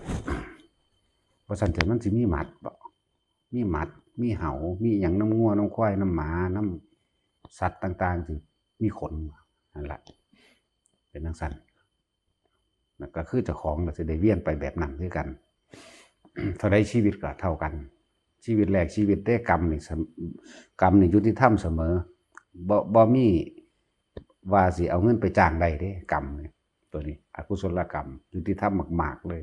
เพราะฉะนั้นมันสิมีหมัดบ่ มีหมัด มีเหา มีหยังนำงัวนำควาย นำหมา นำสัตว์ต่างๆ ที่มีขน นั่นล่ะ เป็นจั่งซั้น นั่นก็คือเจ้าของก็สิได้เวียนไปแบบนั้นคือกัน เท่าใดชีวิตก็เท่ากัน ชีวิตแรกชีวิตเด้ กรรมนี่สม- กรรมนี่ยุติธรรมเสมอ บ่- บ่มีว่าสิเอาเงินไปจ้างได้เด้ กรรมนี่ ตัวนี้ อกุศลกรรม ยุติธรรมมากๆ เลย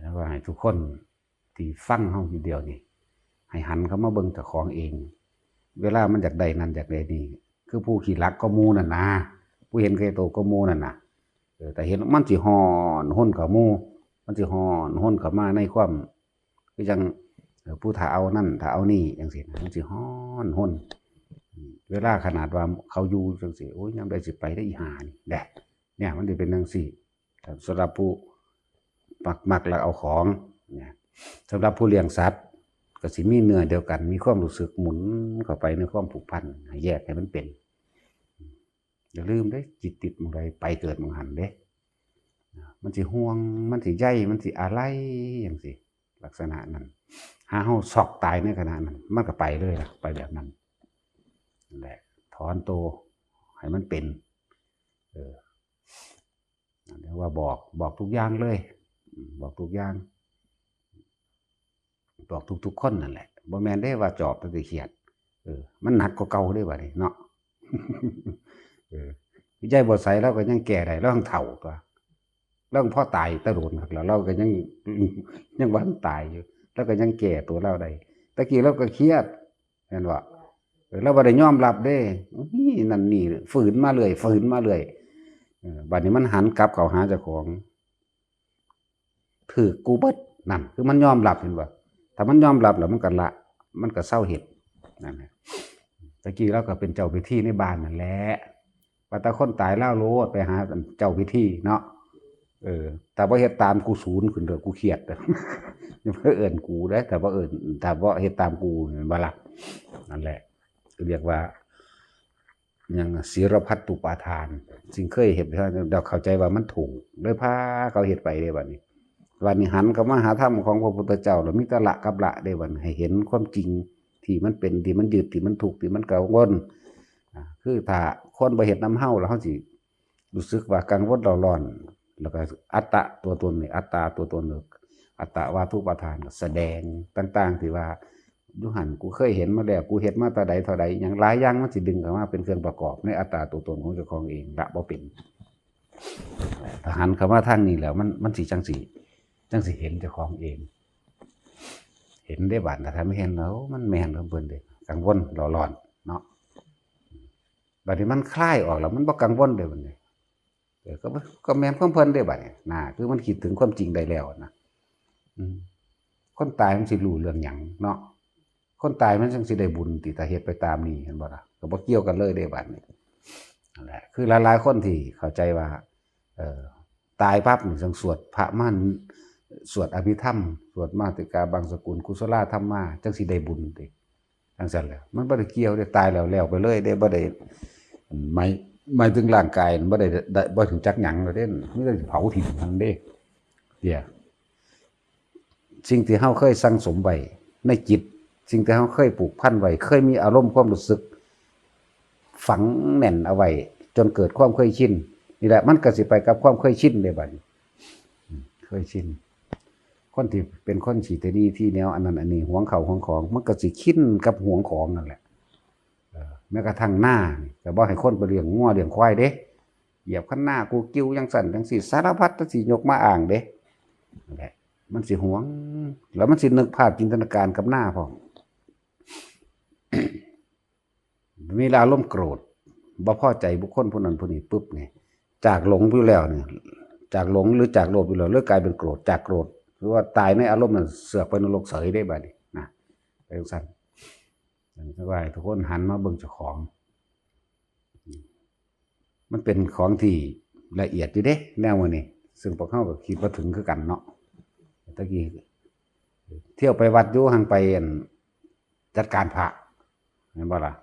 แล้วก็ให้ทุกคนที่ฟังเฮาอยู่เดี๋ยวนี้ ให้หันเข้ามาเบิ่งเจ้าของเอง เวลามันอยากได้นั่นอยากได้นี่ คือผู้ขี้หลักก็หมู่นั่นนะ ผู้เห็นแก่ตัวก็หมู่นั่นนะ เออ แต่เห็นมันสิฮ้อนห้นเข้าหมู่ มันสิฮ้อนห้นเข้ามาในความ คือจั่ง เอ่อ ผู้ถ้าเอานั่นถ้าเอานี่จั่งซี้นะ มันสิฮ้อนห้น อืม เวลาขนาดว่าเขาอยู่จั่งซี้ โอ้ย ยามใดสิไปได้อีห่านี่แหละ เนี่ย มันสิเป็นจั่งซี้ สำหรับผู้มัก มักลักเอาของ เนี่ย สำหรับผู้เลี้ยงสัตว์ ก็สิมีเนื้อเดียวกัน มีความรู้สึกหมุนเข้าไปในความผูกพัน ให้แยกให้มันเป็น อย่าลืมเด้ จิตติดหม่องใด ไปเกิดหม่องหั้นเด้ มันสิห่วง มันสิใย มันสิอาลัยจั่งซี้ ลักษณะนั้น หาเฮาซอกตายในขณะนั้น มันก็ไปเลยล่ะ ไปแบบนั้น นั่นแหละ ถอนตัวให้มันเป็น เออ เรียกว่าบอก บอกทุกอย่างเลย อืม บอกทุกอย่าง บอกทุกๆ คนนั่นแหละ บ่แม่นเด้ว่าจอบแต่สิเครียด เออ มันหนักกว่าเก่าเด้บัดนี้เนาะ เออ ยายบัวใสลาวก็ยังแก้ได้ ลาวยังเฒ่าตั๊ว ลาวยังพอตายแต่โดนคักแล้ว ลาวก็ยัง ยังบ่ทันตายอยู่ ลาวก็ยังแก้ตัวลาวได้ แต่กี้ลาวก็เครียด แม่นบ่ เออ ลาวบ่ได้ยอมรับเด้ นี่นั่นนี่ ฝืนมาเรื่อย ฝืนมาเรื่อย เออ บัดนี้มันหันกลับเข้าหาเจ้าของ ถืกกูเบิด นั่นคือมันยอมรับ เห็นบ่ ถ้ามันยอมรับแล้วมันก็ละ มันก็เซาเฮ็ด นั่นแหละ ตะกี้ลาวก็เป็นเจ้าพิธีในบ้านนั่นแหละ ว่าแต่คนตายลาวโลดไปหาเจ้าพิธีเนาะ เออ ถ้าบ่เฮ็ดตามกูสูนขึ้นเด้อ กูเครียดเด้อ อย่ามาเอิ้นกูเด้อ ถ้าบ่เอิ้น ถ้าบ่เฮ็ดตามกู แม่นบ่ล่ะ นั่นแหละ เรียกว่า หยัง ศีลพัตตุปาทาน สิ่งเคยเฮ็ด แล้วเข้าใจว่ามันถูก เลยพาเขาเฮ็ดไปเด้บัดนี้ บัดนี้หันเข้ามาหาธรรมของพระพุทธเจ้า แล้วมีแต่ละกับละเด้บัดนี้ ให้เห็นความจริงที่มันเป็น ที่มันยึด ที่มันทุกข์ ที่มันกังวล อ่า คือถ้าคนบ่เฮ็ดนำเฮา แล้วเฮาสิรู้สึกว่ากังวลเร่าร้อน แล้วก็อัตตะตัวตนนี่ อัตตาตัวตนนี่ อัตตวาทุปาทานก็แสดงต่างๆ ที่ว่า อยู่หั่นกูเคยเห็นมาแล้ว กูเฮ็ดมาแต่ใดเท่าใด หยังหลายอย่างมันสิดึงเข้ามาเป็นเครื่องประกอบในอัตตาตัวตนของเจ้าของเอง ละบ่เป็น ถ้าหันเข้ามาทางนี้แล้ว มัน มันสิจั่งสิ จั่งสิเห็นเจ้าของเอง เห็นได้บัด ถ้าไม่เห็นแล้ว มันแม่นของเพิ่นเด้ กังวลเร่าร้อนเนาะ บัดนี้มันคลายออกแล้ว มันบ่กังวลเด้บัดนี้ เออ ก็บ่- ก็แม่นของเพิ่นเด้บัดนี้นะ คือมันคิดถึงความจริงได้แล้วนะ อืม คนตายมันสิรู้เรื่องหยังเนาะ คนตายมันจั่งสิได้บุญติ ถ้าเฮ็ดไปตามนี้ เห็นบ่ล่ะ ก็บ่เกี่ยวกันเลยเด้บัดนี้ นั่นแหละ คือหลายๆ คนที่เข้าใจว่า เอ่อ ตายปั๊บนี่ต้องสวดพระมัน สวดอภิธรรม สวดมาติกาบังสกุล กุศลาธัมมา จั่งสิได้บุญติ จั่งซั่นแหละ มันบ่ได้เกี่ยวเด้ ตายแล้วแล้วไปเลยเด้ บ่ได้ หมาย- หมายถึงร่างกาย บ่ได้- ได้- บ่รู้จักหยังเลยเด้ มีแต่สิเผาถิ่มเท่านั้นเด้ เดี๋ยว สิ่งที่เฮาเคยสั่งสมไว้ในจิต สิ่งที่เฮาเคยผูกพันไว้ เคยมีอารมณ์ความรู้สึก ฝังแน่นเอาไว้ จนเกิดความเคยชิน นี่แหละ มันก็สิไปกับความเคยชินเด้บัดนี้ อืม เคยชิน คนที่เป็นคนขี้ตะหนี่ตี้เหนียว อันนั้นอันนี้ หวงข้าวหวงของ มันก็สิชินกับหวงของนั่นแหละ เออ แม้กระทั่งนานี่ ก็บ่ให้คนไปเลี้ยงงัวเลี้ยงควายเด้ เหยียบคันนากู กิ้วจั่งซั่นจั่งซี้ สารพัดจั่งซี้ ยกมาอ้างเด้ นั่นแหละ มันสิหวง แล้วมันสินึกภาพจินตนาการกับนาพร้อม มีอารมณ์โกรธ บ่พอใจบุคคลผู้นั้นผู้นี้ปุ๊บนี่ จากหลงอยู่แล้วนี่ จากหลงหรือจากโลภอยู่แล้ว เลยกลายเป็นโกรธ จากโกรธ หรือว่าตายในอารมณ์นั้น เสือกไปนรกเสยได้บัดนี้นะ เป็นจั่งซั่น จั่งว่าให้ทุกคนหันมาเบิ่งเจ้าของ มันเป็นของที่ละเอียดอยู่เด้ แนวนี้ ซึ่งพวกเฮาก็คิดบ่ถึงคือกันเนาะ ตะกี้เที่ยวไปวัดอยู่ หังไป อั่น จัดการพระ แม่นบ่ล่ะ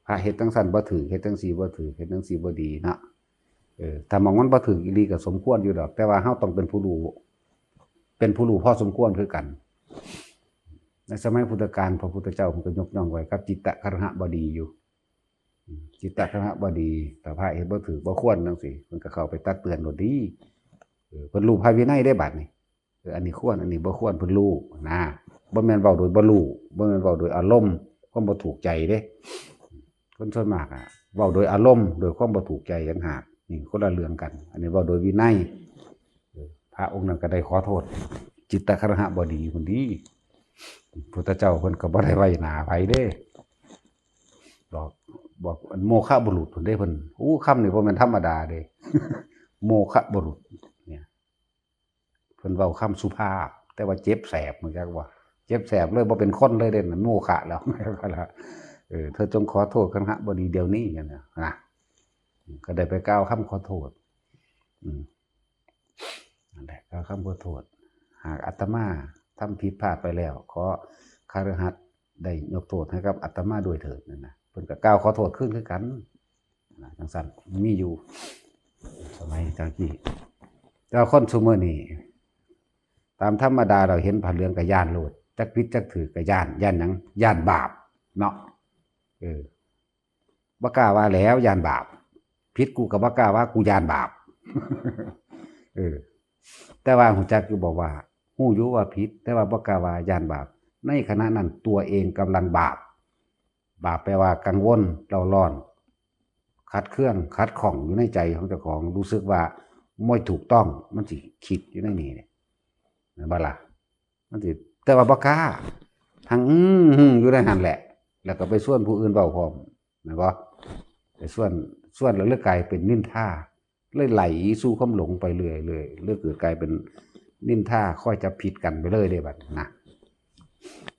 พระเฮ็ดจั่งซั่นบ่ถืก เฮ็ดจั่งซี่บ่ถืก เฮ็ดจั่งซี่บ่ดีเนาะ เออ ถ้าหม่องมันบ่ถืกอีหลีก็สมควรอยู่ดอก แต่ว่าเฮาต้องเป็นผู้รู้ เป็นผู้รู้พอสมควรคือกัน ในสมัยพุทธกาล พระพุทธเจ้าเพิ่นก็ยกย่องไว้กับจิตตคฤหบดีอยู่ อืม จิตตคฤหบดี ถ้าพระเฮ็ดบ่ถืกบ่ควรจั่งซี้ เพิ่นก็เข้าไปตักเตือนโลดดี เออ เพิ่นรู้พระวินัยเด้บัดนี้ เออ อันนี้ควร อันนี้บ่ควร เพิ่นรู้นะ บ่แม่นเว้าโดยบ่รู้ บ่แม่นเว้าโดยอารมณ์ ความบ่ถูกใจเด้ คนส่วนมากอะ เว้าโดยอารมณ์ โดยความบ่ถูกใจต่างหาก นี่คนละเรื่องกัน อันนี้เว้าโดยวินัย เออ พระองค์นั้นก็ได้ขอโทษ จิตตคฤหบดีพุ้นดี พุทธเจ้าเพิ่นก็บ่ได้ไว้หน้าไผเด้ บอก บอกโมฆะบุรุษพุ้นเด้เพิ่น อู้ คำนี่บ่แม่นธรรมดาเด้ โมฆะบุรุษเนี่ย เพิ่นเว้าคำสุภาพ แต่ว่าเจ็บแสบ รู้จักบ่ เจ็บแสบเลย บ่เป็นคนเลยเด้ โมฆะแล้ว เออ เธอจงขอโทษคฤหบดีเดี๋ยวนี้ นั่นน่ะนะ ก็ได้ไปกล่าวคำขอโทษ อืม นั่นแหละ กล่าวคำขอโทษ หากอาตมาทำผิดพลาดไปแล้ว ขอคฤหัสถ์ได้ยกโทษให้กับอาตมาด้วยเถิด นั่นนะ เพิ่นก็กล่าวขอโทษคืนคือกัน นะ จั่งซั่น มีอยู่ สมัยตะกี้ แต่ว่าคนซุมื้อนี้ ตามธรรมดาเราเห็นผ้าเหลืองก็ย้านโลด จักผิดจักถืกก็ย้าน ย้านหยัง ย้านบาปเนาะ เออ บ่กล้าว่าแล้ว ย้านบาป ผิดกูก็บ่กล้าว่ากูย้านบาป เออ แต่ว่าฮู้จักอยู่บ่ว่า ฮู้อยู่ว่าผิด แต่ว่าบ่กล้าว่า ย้านบาป ในขณะนั้นตัวเองกำลังบาป บาปแปลว่ากังวลเร่าร้อน ขัดเคือง ขัดข้องอยู่ในใจของเจ้าของ รู้สึกว่าบ่ถูกต้อง มันสิคิดอยู่ในนี้เนี่ย แม่นบ่ล่ะ มันสิ แต่ว่าบ่กล้า ทั้ง อื้อหือ อยู่ในหั่นแหละ แล้วก็ไปชวนผู้อื่นเว้าพร้อม แม่นบ่ ไปชวน ชวนแล้วเลยกลายเป็นนินทา เลยไหลสู่ความหลงไปเรื่อยๆ เลยเกิดกลายเป็นนินทา คอยจับผิดกันไปเลยเด้บัดนี้นะ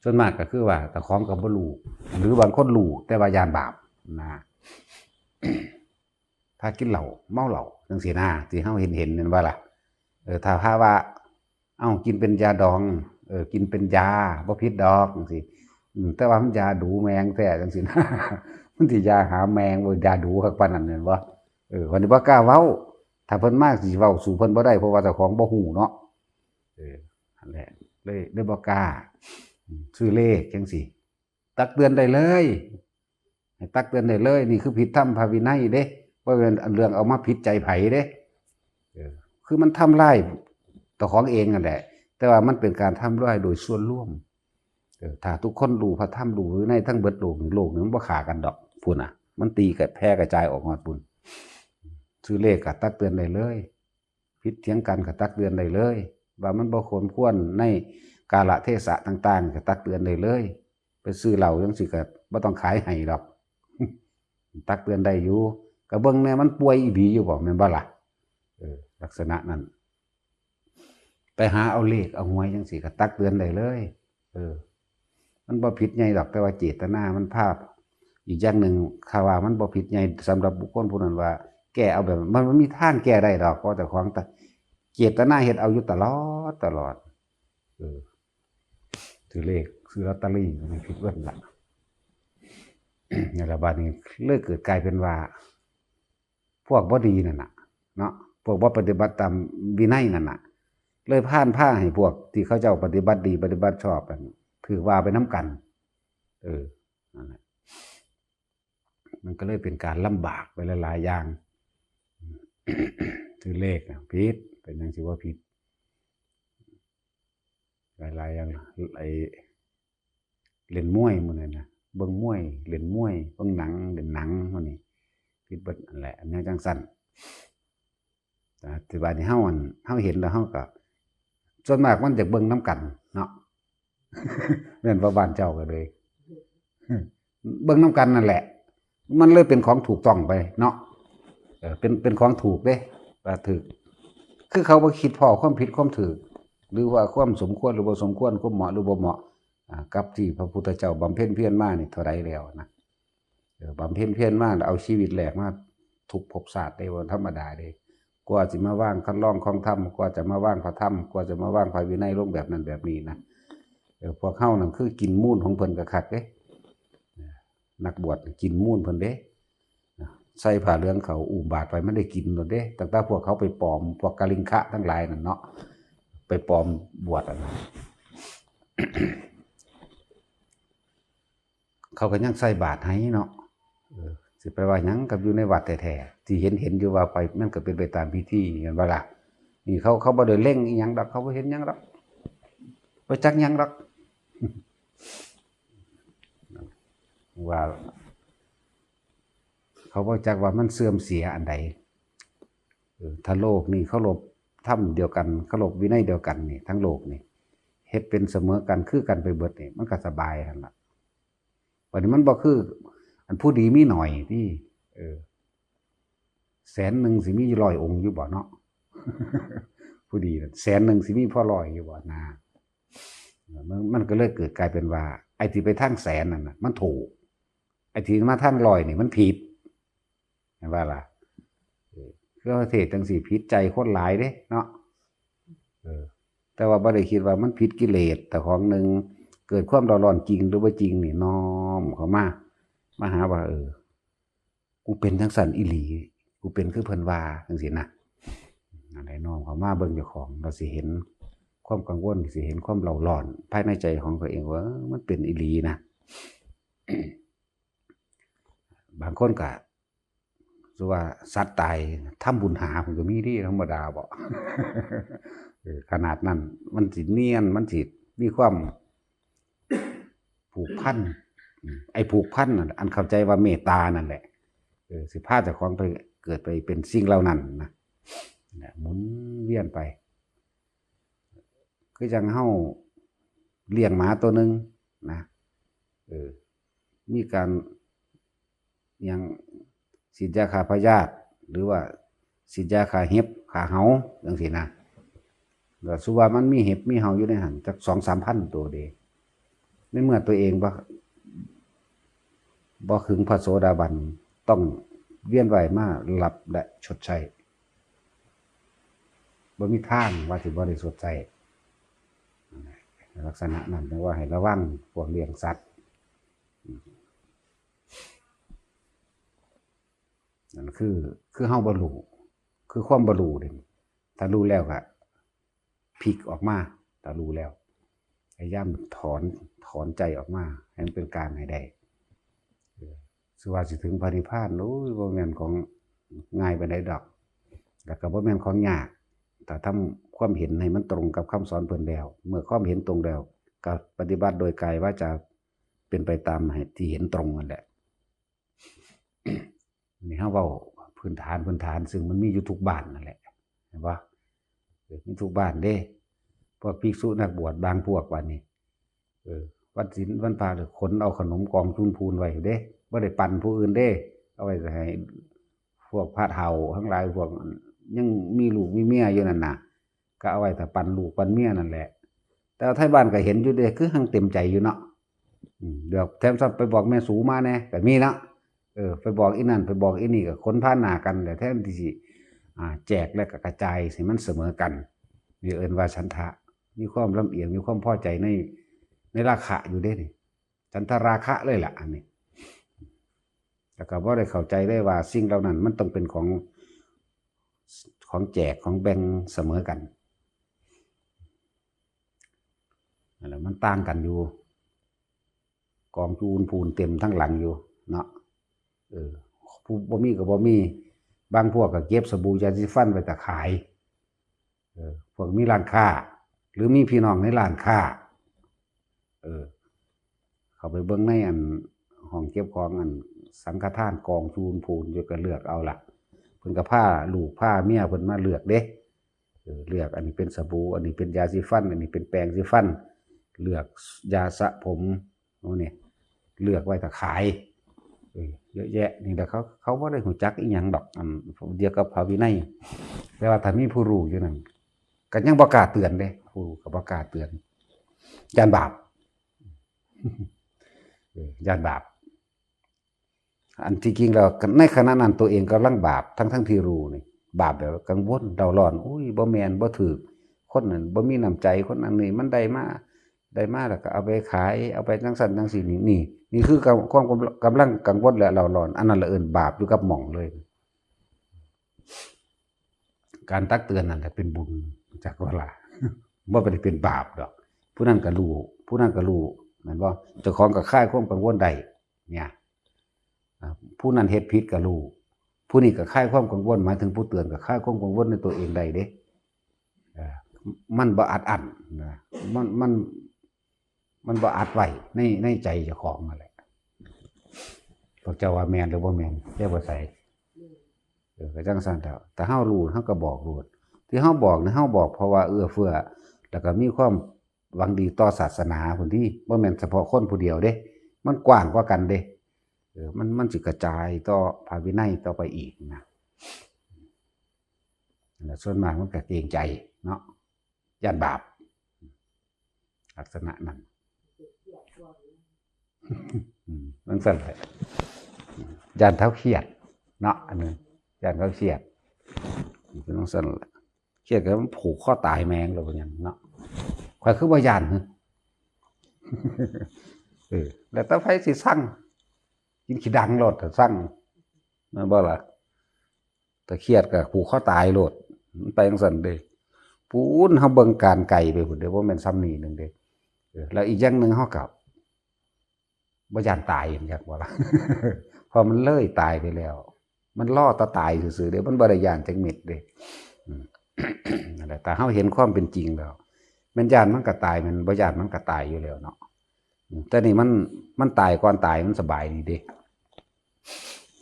ส่วนมากก็คือว่าเจ้าของก็บ่รู้ หรือบางคนรู้ แต่ว่าย้านบาปนะ ถ้ากินเหล้า เมาเหล้า จั่งซี้นะ ที่เฮาเห็นๆ แม่นบ่ล่ะ เออ ถ้าพระว่า เอ้า กินเป็นยาดอง เออ กินเป็นยา บ่ผิดดอก จั่งซี้ อืม แต่ว่ามันยาดูแมงแท้ จั่งซี้นะ มันสิยาหาแมงบ่ ยาดูคักปานนั้น แม่นบ่ เออ วันนี้บ่กล้าเว้า ถ้าเพิ่นมาสิเว้าสู้เพิ่นบ่ได้ เพราะว่าเจ้าของบ่ฮู้เนาะ เออ นั่นแหละ เลย เลยบ่กล้า อืม ซื้อเลขจั่งซี้ ตักเตือนได้เลย ให้ตักเตือนได้เลย นี่คือผิดธรรมพระวินัยเด้ บ่แม่นเรื่องเอามาผิดใจไผเด้ เออ คือมันทำลายเจ้าของเองนั่นแหละ แต่ว่ามันเป็นการทำลายโดยส่วนรวม เออ ถ้าทุกคนรู้พระธรรม รู้วินัยทั้งเบิดโลกนี่ โลกนี่มันบ่ฆ่ากันดอก พุ้นน่ะ มันตีกันแผ่กระจายออกฮอดพุ้น ซื้อเลขก็ตักเตือนได้เลย ผิดเถียงกันก็ตักเตือนได้เลย ว่ามันบ่สมควรในกาลเทศะต่างๆ ก็ตักเตือนได้เลย ไปซื้อเหล้าจั่งซี้ก็บ่ต้องขายให้ดอก ตักเตือนได้อยู่ ก็เบิ่งแน่มันป่วยอีหลีอยู่บ่ แม่นบ่ล่ะ เออ ลักษณะนั้น ไปหาเอาเลขเอาหวยจั่งซี้ก็ตักเตือนได้เลย เออ มันบ่ผิดใหญ่ดอก แต่ว่าเจตนามันพลาด อีกอย่างหนึ่ง ข้าว่ามันบ่ผิดใหญ่สำหรับบุคคลผู้นั้นว่า แก้เอาแบบ มัน มันมีทางแก้ได้ดอก เพราะเจ้าของตะ เจตนาเฮ็ดเอาอยู่ตลอด ตลอด เออ ซื้อเลข ซื้อลอตเตอรี่ มันผิดเบิดละ นี่ล่ะ บัดนี้เลยเกิดกลายเป็นว่า พวกบ่ดีนั่นน่ะ เนาะ พวกบ่ปฏิบัติตามวินัยนั่นน่ะ เลยพานพาให้พวกที่เขาเจ้าปฏิบัติดี ปฏิบัติชอบนั่น ถือว่าไปนำกัน เออ นั่นแหละ มันก็เลยเป็นการลำบากไปหลายๆ อย่าง ซื้อเลขน่ะผิด เป็นหยังสิว่าผิด หลายๆ อย่าง ไอ้ เล่นมวยมื้อนั้นน่ะ เบิ่งมวย เล่นมวย เบิ่งหนัง เล่นหนังมื้อนี้ ผิดเบิดนั่นแหละ อันนี้จั่งซั่น แต่บาดนี้เฮาอันเฮาเห็นแล้วเฮาก็ ส่วนมากมันอยากเบิ่งนำกันเนาะ แม่นว่าบ้านเจ้าก็เลย เบิ่งนำกันนั่นแหละ มันเลยเป็นของถูกต้องไปเนาะ เออ เป็น เป็นของถูกเด้ ว่าถูก คือเขาบ่คิดพ้อความผิดความถูก หรือว่าความสมควรหรือบ่สมควร ความเหมาะหรือบ่เหมาะ อ่า กับที่พระพุทธเจ้าบำเพ็ญเพียรมานี่เท่าใดแล้วนะ เออ บำเพ็ญเพียรมาแล้วเอาชีวิตแลกมาทุกภพชาติได้ บ่ธรรมดาเด้ กว่าสิมาวางคันลองของธรรม กว่าจะมาวางพระธรรม กว่าจะมาวางพระวินัยลงแบบนั้นแบบนี้นะ เออ พวกเฮานั่นคือกินมูลของเพิ่นคักๆเด้ นักบวชกินมูลเพิ่นเด้ ใส่ผ้าเหลืองเขาอุ้มบาตรไปมันได้กินโลดเด้ ตั้งแต่พวกเขาไปปลอม พวกกลิงคะทั้งหลายนั่นเนาะ ไปปลอมบวชอะนะ เขาก็ยังใส่บาตรให้เนาะ เออ สิไปว่าหยังกับอยู่ในวัดแท้ๆ ที่เห็นเห็นอยู่ว่าไป มันก็เป็นไปตามพิธี แม่นบ่ล่ะ นี่เขา เขาบ่ได้เล็งอีหยังดอก เขาบ่เห็นหยังดอก บ่จักหยังดอก ว่า เขาบ่จักว่ามันเสื่อมเสียอันใด เออ ถ้าโลกนี่เคารพธรรมเดียวกัน เคารพวินัยเดียวกันนี่ ทั้งโลกนี่ เฮ็ดเป็นเสมอกัน คือกันไปเบิดนี่ มันก็สบายหั่นล่ะ บัดนี้มันบ่คือ อันผู้ดีมีหน่อยที่ เออ แสนหนึ่งสิมีร้อยองค์อยู่บ่เนาะ ผู้ดีน่ะ แสนหนึ่งสิมีพอร้อยอยู่บ่นะ มัน มันก็เลยเกิดกลายเป็นว่า ไอ้ที่ไปทางแสนนั่นน่ะ มันถูก ไอ้ที่มาทางร้อยนี่มันผิด เห็นบ่ล่ะ เออ คือเฮาเทศน์จั่งซี้ผิดใจคนหลายเด้เนาะ เออ แต่ว่าบ่ได้คิดว่ามันผิดกิเลส แต่ของหนึ่ง เกิดความเดือดร้อนจริงหรือบ่จริงนี่น้อมเข้ามา มาหาว่า เออ กูเป็นจั่งซั้นอีหลี กูเป็นคือเพิ่นว่าจั่งซี้นะ อันใดน้อมเข้ามาเบิ่งเจ้าของ เราสิเห็นความกังวล สิเห็นความเร่าร้อนภายในใจของตัวเองว่า เออ มันเป็นอีหลีนะ บางคนก็ คือว่าสัตว์ตายทำบุญหา มันก็มีเด้ ธรรมดาบ่ เออ ขนาดนั้น มันสิเนียน มันสิมีความผูกพัน อืม ไอ้ผูกพันนั่นแหละ อันเข้าใจว่าเมตตานั่นแหละ เออ สิพาเจ้าของไปเกิดไปเป็นสิ่งเหล่านั้นนะ นะ หมุนเวียนไป คือจั่งเฮาเลี้ยงหมาตัวหนึ่งนะ เออ มีการหยัง ฉีดยาฆ่าพยาธิ หรือว่าฉีดยาฆ่าเห็บ ฆ่าเหา จั่งซี้นะ แล้วสมมุติว่ามันมีเห็บมีเหาอยู่ในหั่นจักสองสามพันตัวเด้ ในเมื่อตัวเองบ่ บ่ถึงพระโสดาบัน ต้องเวียนว่ายมารับและชดใช้ บ่มีทางว่าสิบ่ได้ชดใช้ ลักษณะนั้นเรียกว่าให้ระวังพวกเลี้ยงสัตว์ นั่นคือ คือเฮาบ่รู้ คือความบ่รู้เด้ ถ้ารู้แล้วก็พลิกออกมา ถ้ารู้แล้ว พยายามถอน ถอนใจออกมา ให้มันเป็นกลางให้ได้ เออ สิว่าสิถึงพระนิพพาน โอ้ย บ่แม่นของง่ายปานใดดอก แล้วก็บ่แม่นของยาก ถ้าทำความเห็นให้มันตรงกับคำสอนเพิ่นแล้ว เมื่อความเห็นตรงแล้ว ก็ปฏิบัติโดยกายวาจา เป็นไปตามให้ที่เห็นตรงนั่นแหละ นี่เฮาเว้าพื้นฐาน พื้นฐาน ซึ่งมันมีอยู่ทุกบ้านนั่นแหละ เห็นบ่ เออ มีทุกบ้านเด้ พวกภิกษุนักบวชบางพวกบัดนี้ เออ วันศีลวันพระเลยขนเอาขนมกองจูนพูนไว้เด้ บ่ได้ปันผู้อื่นเด้ เอาไว้ให้พวกพระเฒ่าทั้งหลาย พวกยังมีลูกมีเมียอยู่นั่นน่ะ ก็เอาไว้ถ้าปันลูกปันเมียนั่นแหละ แต่ว่าไทบ้านก็เห็นอยู่เด้ คือหังเต็มใจอยู่เนาะ อืม เดี๋ยวแถมซ้ำไปบอกแม่สูมาแหน่ ก็มีเนาะ เออ ไปบอกอีนั่น ไปบอกอีนี่ ก็ขนพาหน้ากัน แต่แทนที่สิ อ่า แจกและก็กระจายให้มันเสมอกัน นี่เอิ้นว่าฉันทะ มีความลำเอียง มีความพอใจใน ในราคะอยู่เด้นี่ ฉันทราคะเลยล่ะ อันนี้ แล้วก็บ่ได้เข้าใจเลยว่าสิ่งเหล่านั้นมันต้องเป็นของ ของแจก ของแบ่งเสมอกัน นั่นแหละ มันต่างกันอยู่ กองจูนพูนเต็มทั้งหลังอยู่เนาะ เออ ผู้บ่มีก็บ่มี บางพวกก็เก็บสบู่ยาสีฟันไว้แต่ขาย เออ พวกมีร้านค้า หรือมีพี่น้องในร้านค้า เออ เข้าไปเบิ่งในอันห้องเก็บของอันสังฆทานกองจูนพูนอยู่ก็เลือกเอาล่ะ พิ่นก็พาลูกพาเมียเพิ่นมาเลือกเด้ เออ เลือก อันนี้เป็นสบู่ อันนี้เป็นยาสีฟัน อันนี้เป็นแปรงสีฟัน เลือกยาสระผม โอ้เนี่ย เลือกไว้ถ้าขาย เออ เยอะแยะ นี่แหละ เขา เขาบ่ได้รู้จักอีหยังดอก อันเดียวกับพระวินัย แต่ว่าถ้ามีผู้รู้อยู่นั่น ก็ยังบ่กล้าเตือนเด้ ผู้รู้ก็บ่กล้าเตือน ย้านบาป เออ ย้านบาป อันที่จริงแล้ว ในขณะนั้นตัวเองกำลังบาป ทั้งๆที่รู้นี่ บาปแบบกังวล เร่าร้อน อุ้ย บ่แม่น บ่ถูก คนนั้นบ่มีน้ำใจ คนนั้นนี่มันได้มา ได้มาแล้วก็เอาไปขาย เอาไปจั่งซั้นจั่งซี้ นี่ นี่ นี่คือความ ความกำลังกังวลและเร่าร้อน อันนั้นละเอิ้นบาปอยู่กับหม่องเลย การตักเตือนนั่นแหละเป็นบุญ จักว่าล่ะ บ่ได้เป็นบาปดอก ผู้นั้นก็รู้ ผู้นั้นก็รู้ แม่นบ่ เจ้าของก็คลายความกังวลได้ เนี่ย อ่า ผู้นั้นเฮ็ดผิดก็รู้ ผู้นี้ก็คลายความกังวล หมายถึงผู้เตือนก็คลายความกังวลในตัวเองได้เด้ เอ่อ มันบ่อัดอั้นนะ มัน มัน มันบ่อัดไว้ใน ในใจเจ้าของนั่นแหละ พวกเจ้าว่าแม่นหรือบ่แม่น เจ้าบ่ใส่ เออ ก็จั่งซั้นแหล้ว ถ้าเฮารู้ เฮาก็บอกโลด ที่เฮาบอกนี่ เฮาบอกเพราะว่าเอื้อเฟื้อ แล้วก็มีความหวังดีต่อศาสนาพุ้นติ บ่แม่นเฉพาะคนผู้เดียวเด้ มันกว้างกว่ากันเด้ เออ มัน มันสิกระจายต่อพระวินัยต่อไปอีกนะ แล้วส่วนมากมันก็เกรงใจเนาะ ย้านบาป ลักษณะนั้น อืม จั่งซั้นแหละ ย้านเขาเครียดเนาะ อันนี้ ย้านเขาเครียด เป็นจั่งซั้นแหละ เครียดก็มันผูกคอตายแม่งเลย เป็นหยังเนาะ ข้อยคือบ่ย้านหึ เออ แล้วแต่ไผสิซัง กินขี้ดังโลดถ้าซัง แม่นบ่ล่ะ ถ้าเครียดก็ผูกคอตายโลด มันไปจั่งซั้นเด้ ปู๊น เฮาเบิ่งการไกลไปพุ้นเด้ บ่แม่นส่ำนี้หนึ่งเด้ เออ แล้วอีกอย่างหนึ่งเฮาก็บ่ย้านตาย จักบ่ล่ะ เพราะมันเลยตายไปแล้ว มันรอแต่ตายซื่อๆเด้ มันบ่ได้ย้านจักเม็ดเด้ อืม นั่นแหละ ถ้าเฮาเห็นความเป็นจริงแล้ว แม่นย้านมันก็ตาย แม่นบ่ย้านมันก็ตายอยู่แล้วเนาะ อืม แต่นี่มัน มันตายก่อนตาย มันสบายดีเด้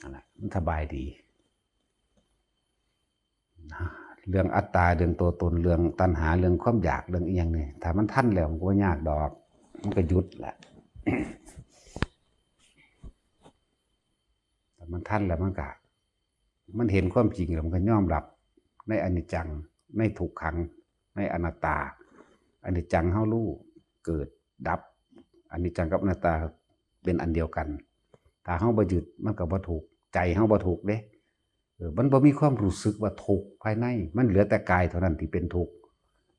นั่นแหละ มันสบายดี เรื่องอัตตา เรื่องตัวตน เรื่องตัณหา เรื่องความอยาก เรื่องอีหยังนี่ ถ้ามันทันแล้วมันก็บ่ยากดอก มันก็หยุดแหละ ถ้ามันทันแล้วมันก็ มันเห็นความจริงแล้วมันก็ยอมรับในอนิจจัง ในทุกขัง ในอนัตตา อนิจจังเฮารู้ เกิดดับ อนิจจังกับอนัตตาเป็นอันเดียวกัน ถ้าเฮาบ่ยึดมันก็บ่ทุกข์ ใจเฮาบ่ทุกข์เด้ เออ มันบ่มีความรู้สึกว่าทุกข์ภายใน มันเหลือแต่กายเท่านั้นที่เป็นทุกข์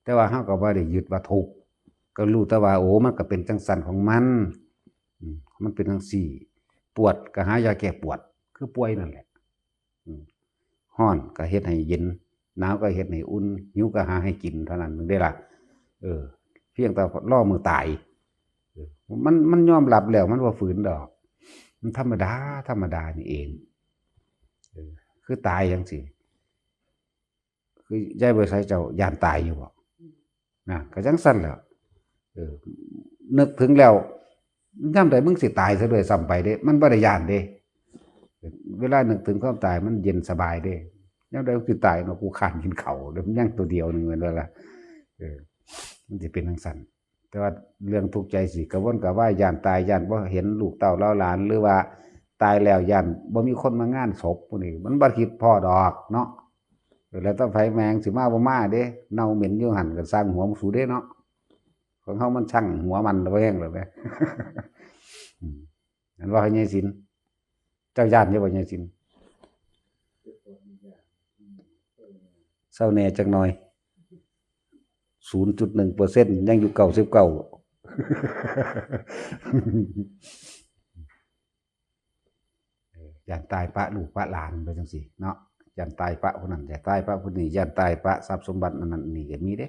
แต่ว่าเฮาก็บ่ได้ยึดว่าทุกข์ ก็รู้แต่ว่า โอ้ มันก็เป็นจั่งซั้นของมัน อืม มันเป็นจั่งซี้ ปวดก็หายาแก้ปวด คือป่วยนั่นแหละ อืม ร้อนก็เฮ็ดให้เย็น หนาวก็เฮ็ดให้อุ่น หิวก็หาให้กินเท่านั้นเด้ล่ะ เออ เพียงแต่รอมื้อตาย เออ มัน มันยอมรับแล้ว มันบ่ฝืนดอก มันธรรมดา ธรรมดานี่เอง เออ คือตายจั่งซี้ คือยายบัวไสเจ้าย้านตายอยู่บ่ นะ ก็จั่งซั้นแหล้ว เออ นึกถึงแล้ว ยามใดมึงสิตายซะด้วยซ้ำไปเด้ มันบ่ได้ย้านเด้ เวลานึกถึงความตายมันเย็นสบายเด้ ยามใดมึงสิตายเนาะ กูค้านกินข้าวเด้ มันยังตัวเดียวหนึ่งแม่นบ่ล่ะ เออ มันสิเป็นจั่งซั้น แต่ว่าเรื่องทุกข์ใจสิกระวนกระวาย ย้านตาย ย้านบ่เห็นลูกเต้าเหล่าหลาน หรือว่าตายแล้วย้านบ่มีคนมางานศพ พวกนี้มันบ่คิดพ้อดอกเนาะ แล้วแต่ไผแม่งสิมาบ่มาเด้ เน่าเหม็นอยู่หั่นก็ซ่างหัวมันสูเด้เนาะ ของเฮามันซ่างหัวมันบ่แห้งแล้วแหม อืม อันว่าพญาศิลป์ เจ้าย้านอยู่บ่พญาศิลป์ เซาแหน่จักหน่อย ศูนย์จุดหนึ่งเปอร์เซ็นต์ ยังอยู่เก้าสิบเก้า เออ ย้านตายปะลูกปะหลานไปจั่งซี้เนาะ ย้านตายปะผู้นั้น ย้านตายปะผู้นี้ ย้านตายปะทรัพย์สมบัติอันนั้นนี่ก็มีเด้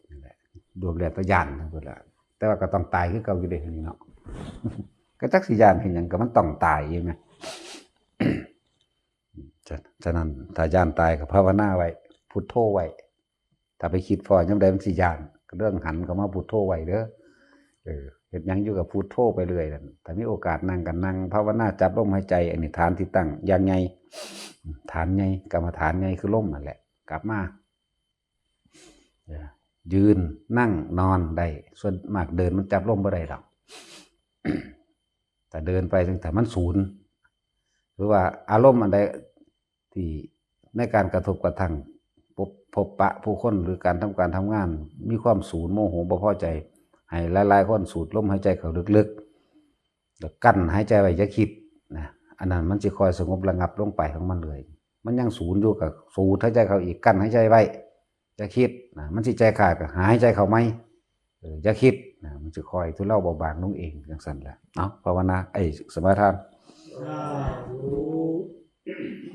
นั่นแหละ รวมแล้วแต่ย้านทั้งหมดละ แต่ว่าก็ต้องตายคือเก่าอยู่เด้ นี่เนาะ ก็จักสิย้านเฮ็ดหยัง ก็มันต้องตายอยู่ไง ฉะ- ฉะนั้นถ้าย้านตายก็ภาวนาไว้ พุทโธไว้ ถ้าไปคิดพ้อยามใดมันสิย้าน ก็เรื่องหันเข้ามาพุทโธไว้เด้อ เออ เฮ็ดหยังอยู่กับพุทโธไปเรื่อยนั่น ถ้ามีโอกาสนั่งก็นั่งภาวนาจับลมหายใจ อันนี้ฐานที่ตั้งอย่างใหญ่ ฐานใหญ่ กรรมฐานใหญ่คือลมนั่นแหละ กลับมา เออ ยืน นั่ง นอนได้ ส่วนมากเดินมันจับลมบ่ได้ดอก แต่เดินไปตั้งแต่มันศูนย์ หรือว่าอารมณ์อันใดที่ในการกระทบกระทั่ง พบ พบปะผู้คนหรือการทำการทำงาน มีความศูนย์โมโหบ่พอใจ ให้หลายๆคนสูดลมหายใจเข้าลึกๆ แล้วกั้นหายใจไว้อย่าคิดนะ อันนั้นมันสิค่อยสงบระงับลงไปของมันเลย มันยังศูนย์อยู่ก็สูดหายใจเข้าอีก กั้นหายใจไว้อย่าคิดนะ มันสิใจขาดก็หายใจเข้าใหม่ เออ อย่าคิดนะ มันสิค่อยทุเลาเบาบางลงเองจังซั่นแหละ เอ้า ภาวนา ไอ้ สมาทาน สาธุ